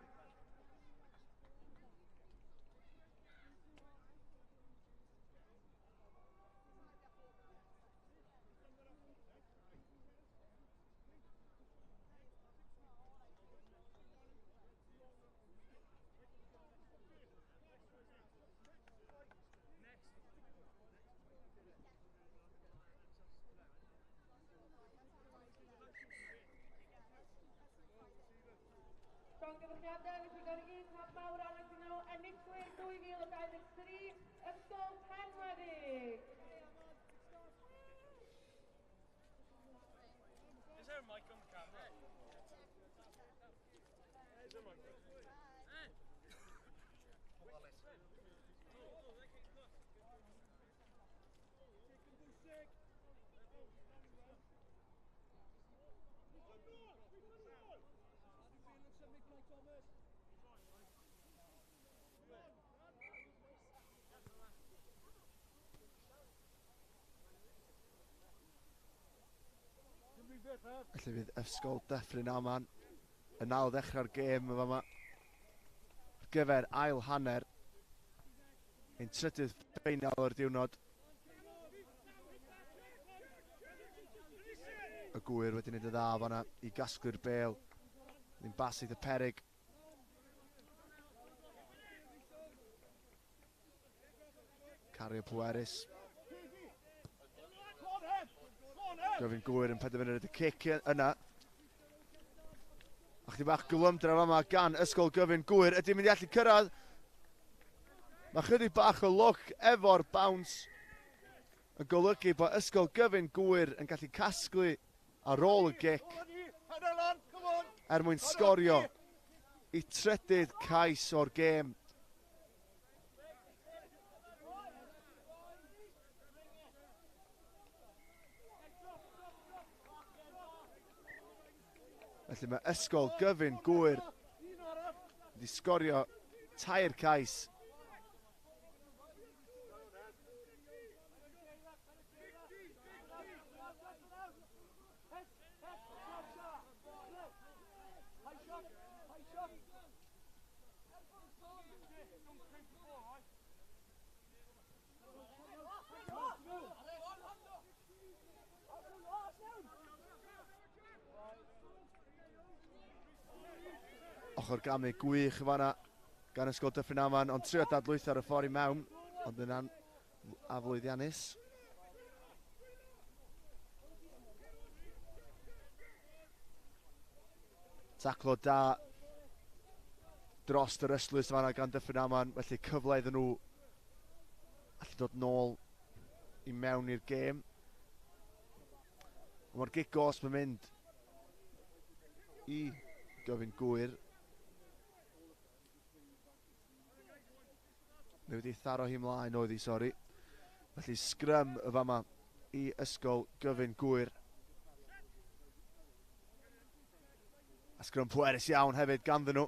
S1: Llongyfarchiadau, felly gawn ni un clap mawr arall iddyn nhw, enillwyr 2023, Ysgol Penweddig.
S2: Is there a mic on the camera? Is there a mic?
S6: Felly fydd Ysgol Dyffryn Aman yn ail ddechrau'r gêm yn fama ar gyfer ail hanner ein trydydd ffeinal o'r diwrnod. Y Gŵyr wedi gwneud y dda fanna i gasglu'r bêl. Ddim bas eitha perig. Cario pwerus. Gyfun Gŵyr yn penderfynu y cic yna. A chdi bach gyflymdra fama gan Ysgol Gyfun Gŵyr. Ydy mynd i allu cyrraedd? Mae chydig bach o lwc efo'r bounce yn golygu bod Ysgol Gyfun Gŵyr yn gallu casglu ar ôl y gic er mwyn sgorio i trydydd cais o'r gêm. Felly mae Ysgol Gyfun Gŵyr wedi sgorio 3 cais. Ochr gamu gwych yn fanna gan Ysgol Dyffryn Aman, ond trio dadlwytho ar y ffordd i mewn, ond yn aflwyddiannus. Taclo da dros yr ystlys fanna gan Dyffryn Aman, felly cyfle iddyn nhw allu dod nôl i mewn i'r gêm. Mae'r gic gosb yn mynd i Gyfun Gŵyr. Mae wedi tharo hi ymlaen oedd hi, sori. Felly sgrym y fama i Ysgol Gyfun Gŵyr. A sgrym pwerus iawn hefyd ganddyn nhw.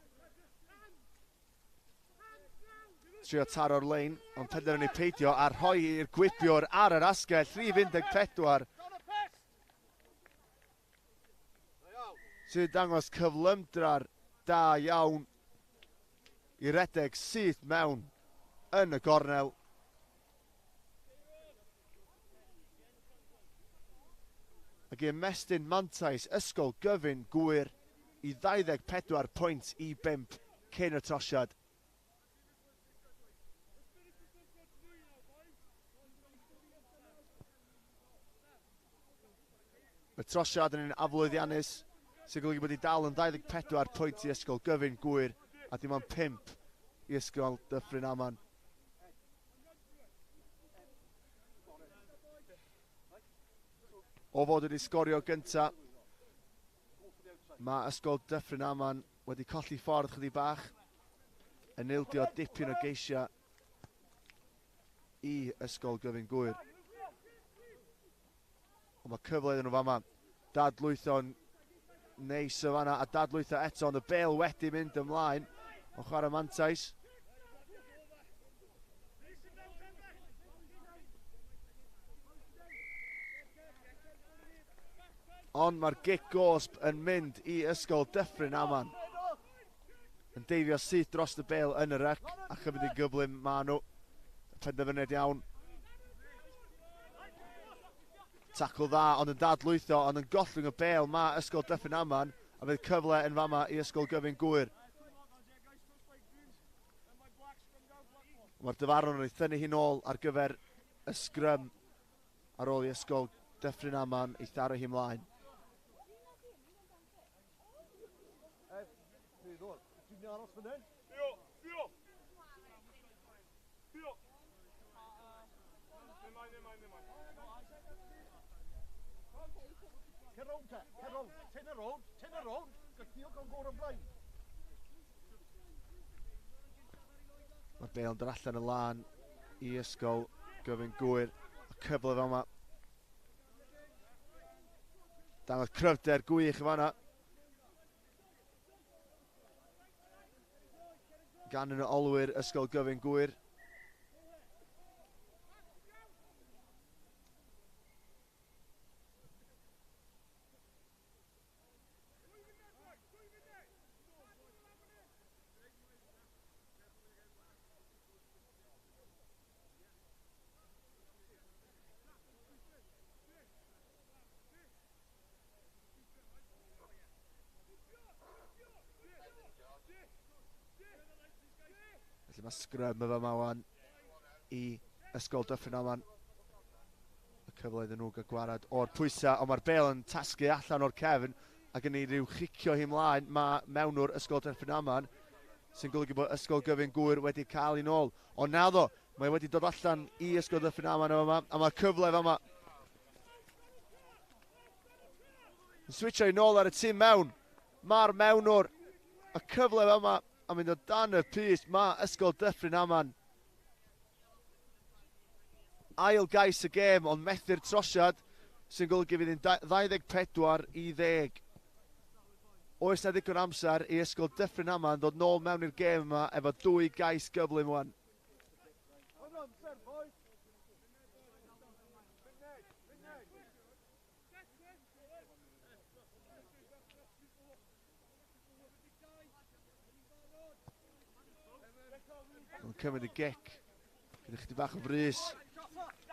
S6: Trio taro'r lein, ond penderfynu peidio a rhoi i'r gwibiwr ar yr asgell, rhif 14. Sy'n dangos cyflymdra'r da iawn i redeg syth mewn yn y gornel. Ac i ymestyn mantais Ysgol Gyfun Gŵyr i 24 pwynt i 5 cyn y trosiad. Y trosiad yn un aflwyddiannus sy'n golygu bod hi dal yn 24 pwynt i Ysgol Gyfun Gŵyr a dim ond 5 i Ysgol Dyffryn Aman. O fod wedi sgorio gynta, mae Ysgol Dyffryn Aman wedi colli ffordd chydig bach, yn ildio dipyn o geisiau i Ysgol Gyfun Gŵyr. Ond mae cyfle iddyn nhw fama. Dadlwytho'n neis o fanna a dadlwytho eto, ond y bel wedi mynd ymlaen o chwarae mantais. Ond mae'r gic gosb yn mynd i Ysgol Dyffryn Aman. Yn deifio syth dros y bel yn y ryc a chymryd yn gyflym maen nhw. Penderfyniad iawn. Tacl dda, ond yn dadlwytho, ond yn gollwng y bel mae Ysgol Dyffryn Aman, a fydd cyfle yn fama i Ysgol Gyfun Gŵyr. Mae'r dyfarnwr yn ei thynnu hi'n ôl ar gyfer y sgrym ar ôl i Ysgol Dyffryn Aman ei tharo hi ymlaen. Mae'r bel yn dod allan y lan i Ysgol Gyfun Gŵyr. Y cyfle fel yma. Dangos cryfder gwych yn fanna. Gan yn y olwyr Ysgol Gyfun Gŵyr. Felly mae sgrym efo yma wan i Ysgol Dyffryn Aman. Y cyfle iddyn nhw gael gwarad o'r pwysau, ond mae'r bel yn tasgu allan o'r cefn ac yn ei ryw chicio hi ymlaen. Mae mewnwr Ysgol Dyffryn Aman, sy'n golygu bod Ysgol Gyfun Gŵyr wedi cael ei nôl. Ond naddo, mae wedi dod allan i Ysgol Dyffryn Aman yma, a mae'r cyfle yma. Yn switcho i nôl ar y tîm mewn. Mae'r mewnwr, y cyfle yma, a mynd o dan y pys, mae Ysgol Dyffryn Aman. Ail gais y gêm, ond methu'r trosiad, sy'n golygu fydd hi'n 24 i 10. Oes na ddigon amser i Ysgol Dyffryn Aman ddod nôl mewn i'r gêm yma efo dwy gais gyflym wan. Mae'n cymryd y gic. Gyda chydig bach o frys.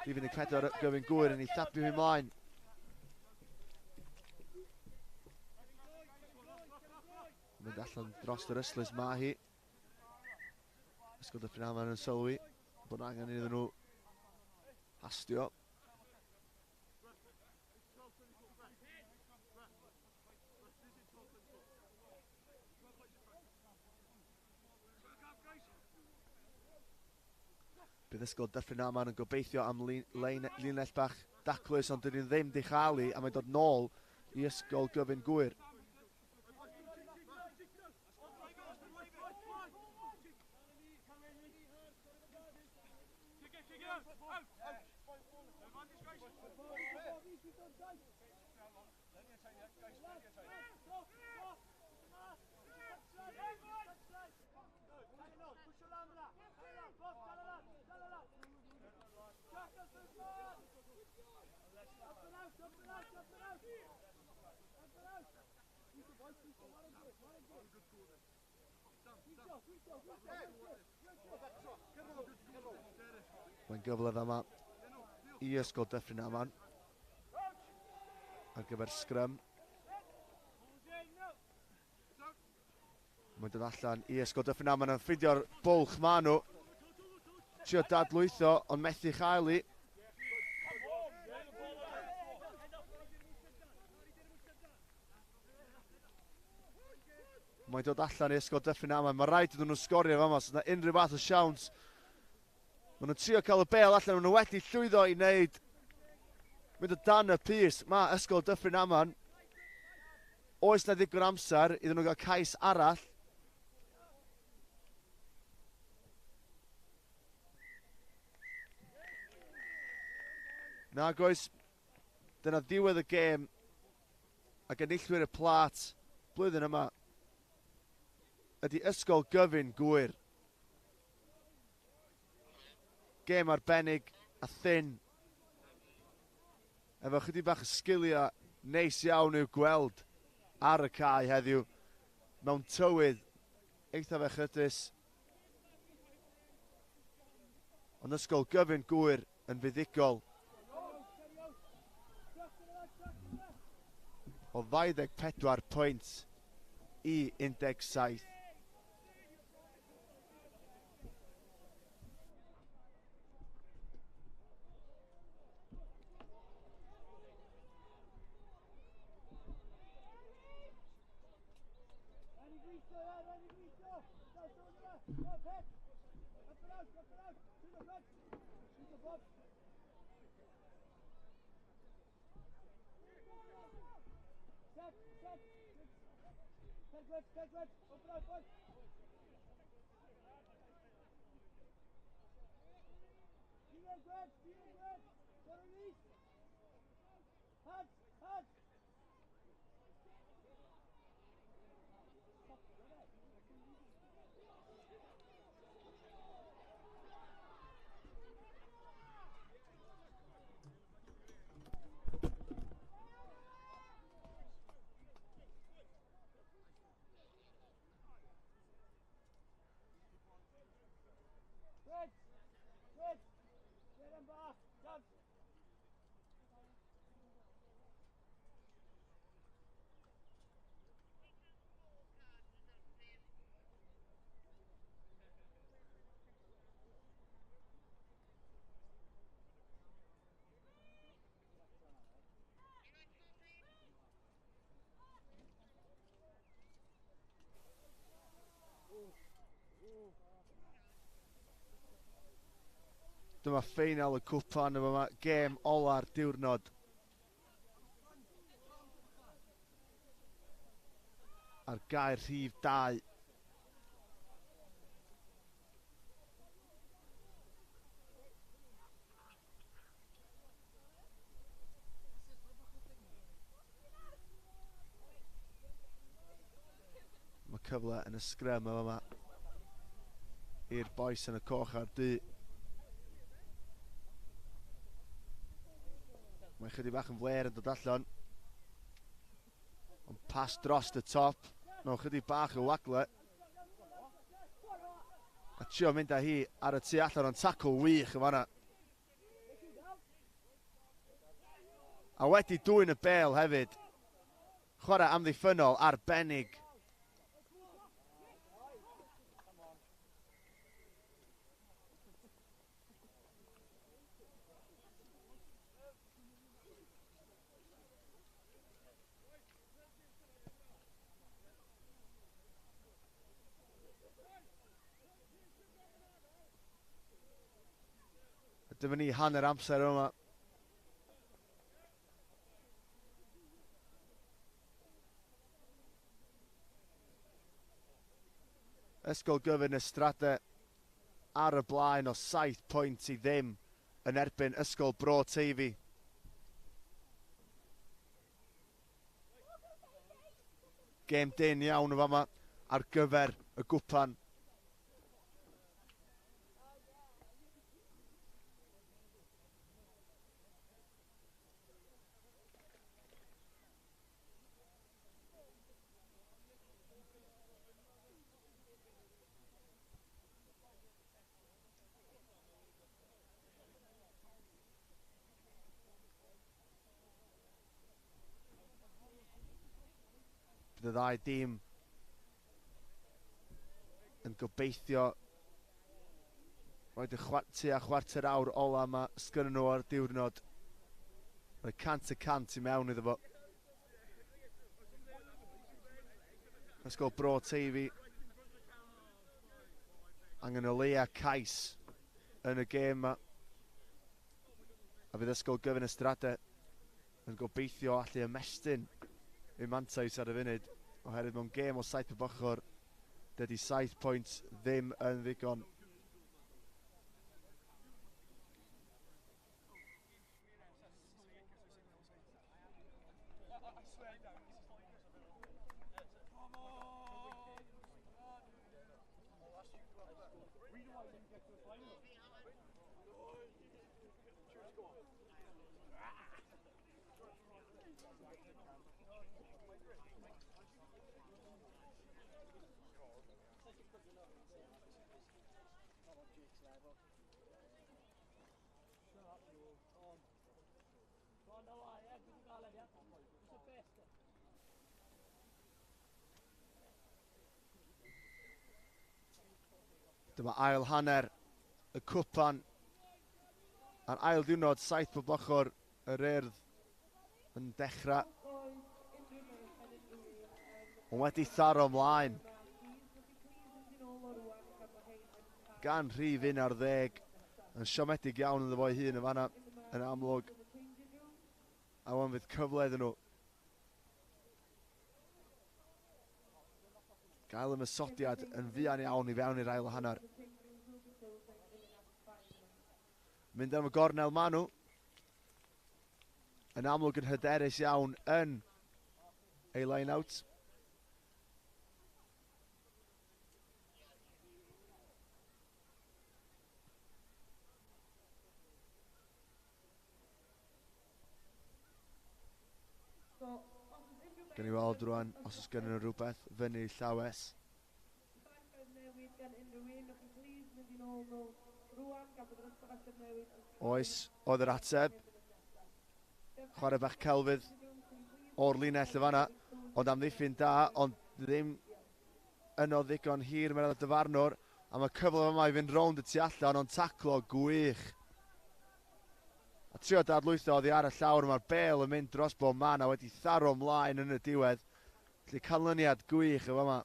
S6: Rhif 14 Gyfun Gŵyr yn ei thapio hi ymlaen. Mynd allan dros yr ystlys mae hi. Ysgol Dyffryn Aman yn sylwi bod angen iddyn nhw hastio. Bydd Ysgol Dyffryn Aman yn gobeithio am linell bach daclus, ond dyn ni ddim di chael hi, a mae'n dod nôl i Ysgol Gyfun Gŵyr. Mae'n gyfle yma i Ysgol Dyffryn Aman ar gyfer sgrym. Mae'n dod allan i Ysgol Dyffryn Aman yn ffeindio'r bwlch ma nhw. Trio dadlwytho, ond methu chael i. Mae'n dod allan i Ysgol Dyffryn Aman. Mae rhaid iddyn nhw sgorio fama, os yna unrhyw fath o siawns. Maen nhw'n trio cael y bêl allan, maen nhw wedi llwyddo i wneud. Mynd o dan y pys, mae Ysgol Dyffryn Aman. Oes na ddigon amser iddyn nhw gael cais arall. Nag oes, dyna ddiwedd y gêm ac enillwyr y plat blwyddyn yma ydy Ysgol Gyfun Gŵyr. Gêm arbennig a thyn. Efo chydig bach o sgiliau neis iawn i'w gweld ar y cae heddiw mewn tywydd eithaf echrydus. Ond Ysgol Gyfun Gŵyr yn fuddugol o 24 pwynt i 17. Dyma ffeinal y cwpan yma, gêm ola'r diwrnod. Ar gair rhif 2. Mae cyfle yn y sgrym yma i'r bois yn y coch a'r du. Mae chydig bach yn fler yn dod allan. Ond pas dros y top. Mewn chydig bach o wagle. A trio mynd â hi ar y tu allan, ond tackle wych yn fanna. A wedi dwyn y bêl hefyd. Chwarae amddiffynnol arbennig. Dyma ni hanner amser yma. Ysgol Gyfun y Strade ar y blaen o 7 pwynt i ddim yn erbyn Ysgol Bro Teifi. Gêm dyn iawn o fama ar gyfer y gwpan. Fydd y ddau dîm yn gobeithio roed y tua chwarter awr ola yma sgynnyn nhw ar diwrnod. Rhoi 100% i mewn iddo fo. Ysgol Bro Teifi. Angen o leia cais yn y gêm yma. A fydd Ysgol Gyfun y Strade yn gobeithio allu ymestyn eu mantais ar y funud, oherwydd mewn gêm o 7 pob ochr, dydy 7 pwynt ddim yn ddigon. Dyma ail hanner y cwpan a'r ail ddiwrnod 7 pob ochr yr Urdd yn dechrau. Ond wedi tharo ymlaen gan rhif 11 yn siomedig iawn iddo fo'i hun yn fanna yn amlwg. A wan fydd cyfle iddyn nhw gael ymosodiad yn fuan iawn i fewn i'r ail hanner. Mynd am y gornel maen nhw. Yn amlwg yn hyderus iawn yn ei line-out. Gan i weld rwan os oes gen nhw rhywbeth fyny llawes. Oes, oedd yr ateb. Chwarae bach celfydd o'r linell y fanna, ond amddiffyn da, ond ddim yno ddigon hir mewn y dyfarnwr. A mae cyfle yma i fynd rownd y tu allan, ond taclo gwych. A trio dadlwytho oddi ar y llawr, mae'r bel yn mynd dros bob man a wedi tharo ymlaen yn y diwedd. Felly canlyniad gwych y fama.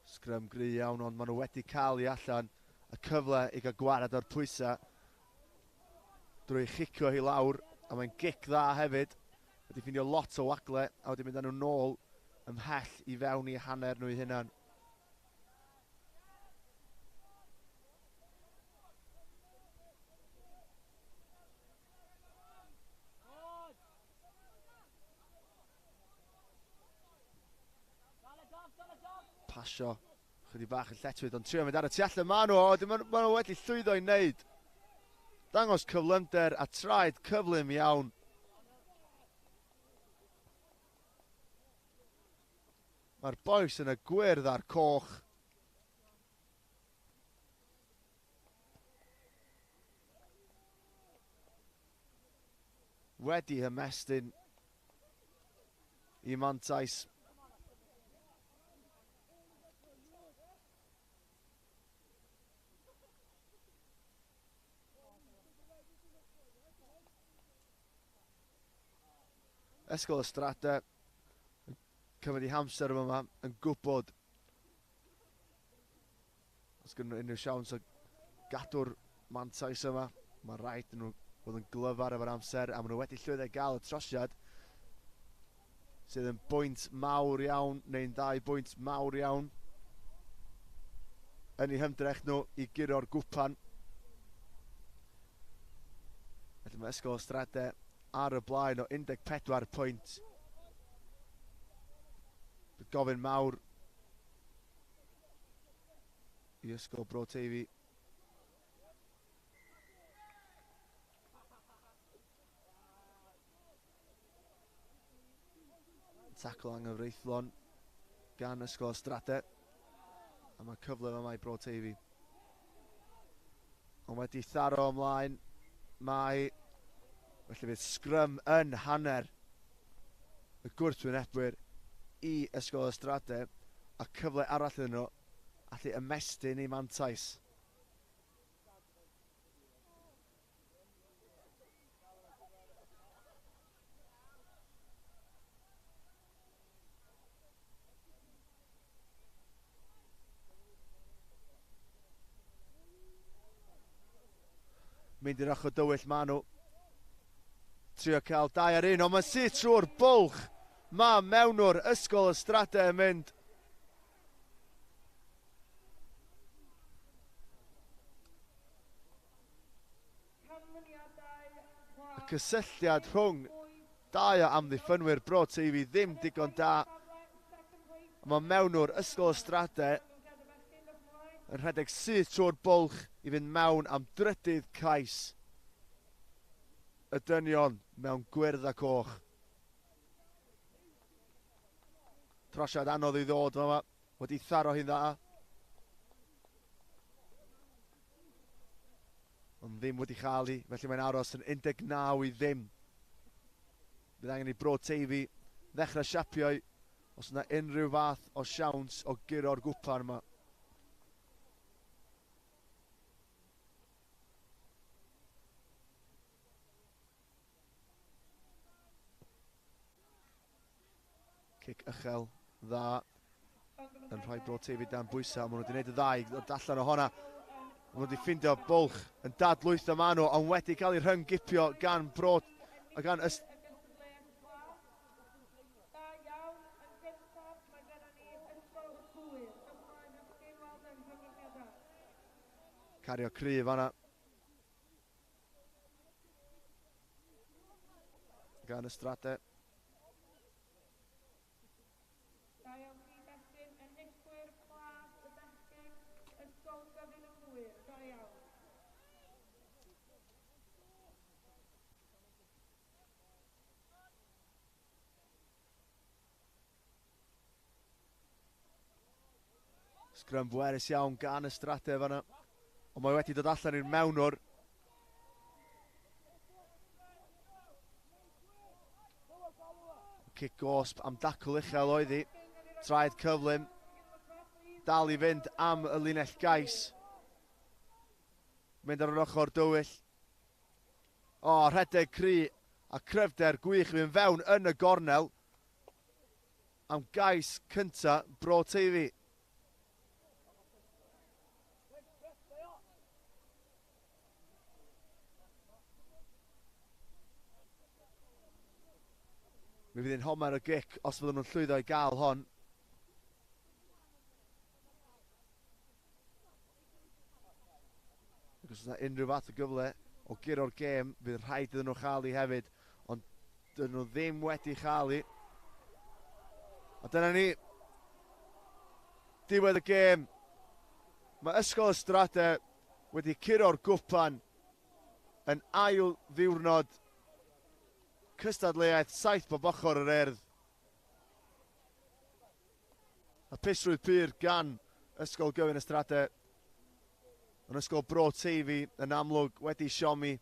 S6: Sgrym gry iawn, ond maen nhw wedi cael i allan y cyfle i gael gwared o'r pwysau drwy chicio hi lawr, a mae'n gic dda hefyd. Wedi ffindio lot o wagle a wedi mynd â nhw nôl ymhell i fewn i hanner nhw eu hunan. Pasio chydig bach yn lletchwith, ond trio mynd ar y tu allan maen nhw, o, maen nhw wedi llwyddo i wneud. Dangos cyflymder a traed cyflym iawn. Mae'r bois yn y gwyrdd a'r coch. Wedi hymestyn i mantais. Ysgol y Strade yn cymryd ei hamser yma yn gwybod os gynnu nhw unrhyw siawns o gadw'r mantais yma, mae rhaid nhw fod yn glyfar efo'r amser a maen nhw wedi llwyddo i gael y trosiad sydd yn bwynt mawr iawn, neu'n ddau bwynt mawr iawn yn eu hymdrech nhw i guro'r gwpan. Felly mae Ysgol y Strade ar y blaen o 14 pwynt. Bydd gofyn mawr i Ysgol Bro Teifi. Tacl anghyfreithlon gan Ysgol y Strade. A mae cyfle yma i Bro Teifi. Ond wedi tharo ymlaen, mae... Felly fydd sgrym yn hanner y gwrthwynebwyr i Ysgol y Strade a cyfle arall iddyn nhw allu ymestyn eu mantais. Mynd i'r ochr dywyll maen nhw. Trio cael 2 ar 1, ond mae'n syth trwy'r bwlch. Mae mewnwr Ysgol y Strade yn mynd. Y cysylltiad rhwng dau o amddiffynwyr Bro Teifi ddim digon da. Mae mewnwr Ysgol y Strade yn rhedeg syth trwy'r bwlch i fynd mewn am drydydd cais y dynion mewn gwyrdd a coch. Trosiad anodd i ddod fama, wedi tharo hi'n dda. Ond ddim wedi chael hi, felly mae'n aros yn 19 i ddim. Bydd angen i Bro Teifi ddechrau siapio os yna unrhyw fath o siawns o guro'r gwpan yma. Cic uchel, dda, yn rhoi Bro Teifi dan bwysau, ond maen nhw wedi gwneud y ddau ddod allan o honna. Maen nhw wedi ffindio bwlch yn dadlwytho maen nhw, ond wedi cael eu rhyngipio gan Bro... a gan Ys... Cario cryf fanna. Gan y Strade.
S1: Da iawn chi bechgyn, enillwyr plas y bechgyn, Ysgol Gyfun y Gŵyr, da iawn.
S6: Sgrym bwerus iawn gan y Strade fanna. Ond mae wedi dod allan i'r mewnwr. Cic gosb am dacl uchel oedd hi. Traed cyflym. Dal i fynd am y linell gais. Mynd ar yr ochr dywyll. O, rhedeg cry a cryfder gwych i fynd fewn yn y gornel. Am gais cynta Bro Teifi. Mi fydd hi'n homer o gic os fydden nhw'n llwyddo i gael hon. Ac os yna unrhyw fath o gyfle o guro'r gêm, fydd rhaid iddyn nhw chael hi hefyd. Ond dyn nhw ddim wedi chael hi. A dyna ni. Diwedd y gêm. Mae Ysgol y Strade wedi curo'r gwpan yn ail ddiwrnod cystadleuaeth 7 bob ochr yr Urdd. Hapusrwydd pur gan Ysgol Gyfun y Strade. Yn Ysgol Bro Teifi yn amlwg wedi siomi.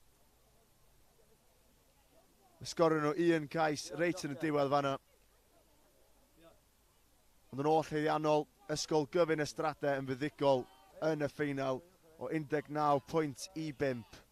S6: Mae sgorio nhw un cais reit yn y diwedd fanna. Ond yn oll haeddiannol, Ysgol Gyfun y Strade yn fuddugol yn y ffeinal o 19 pwynt i 5.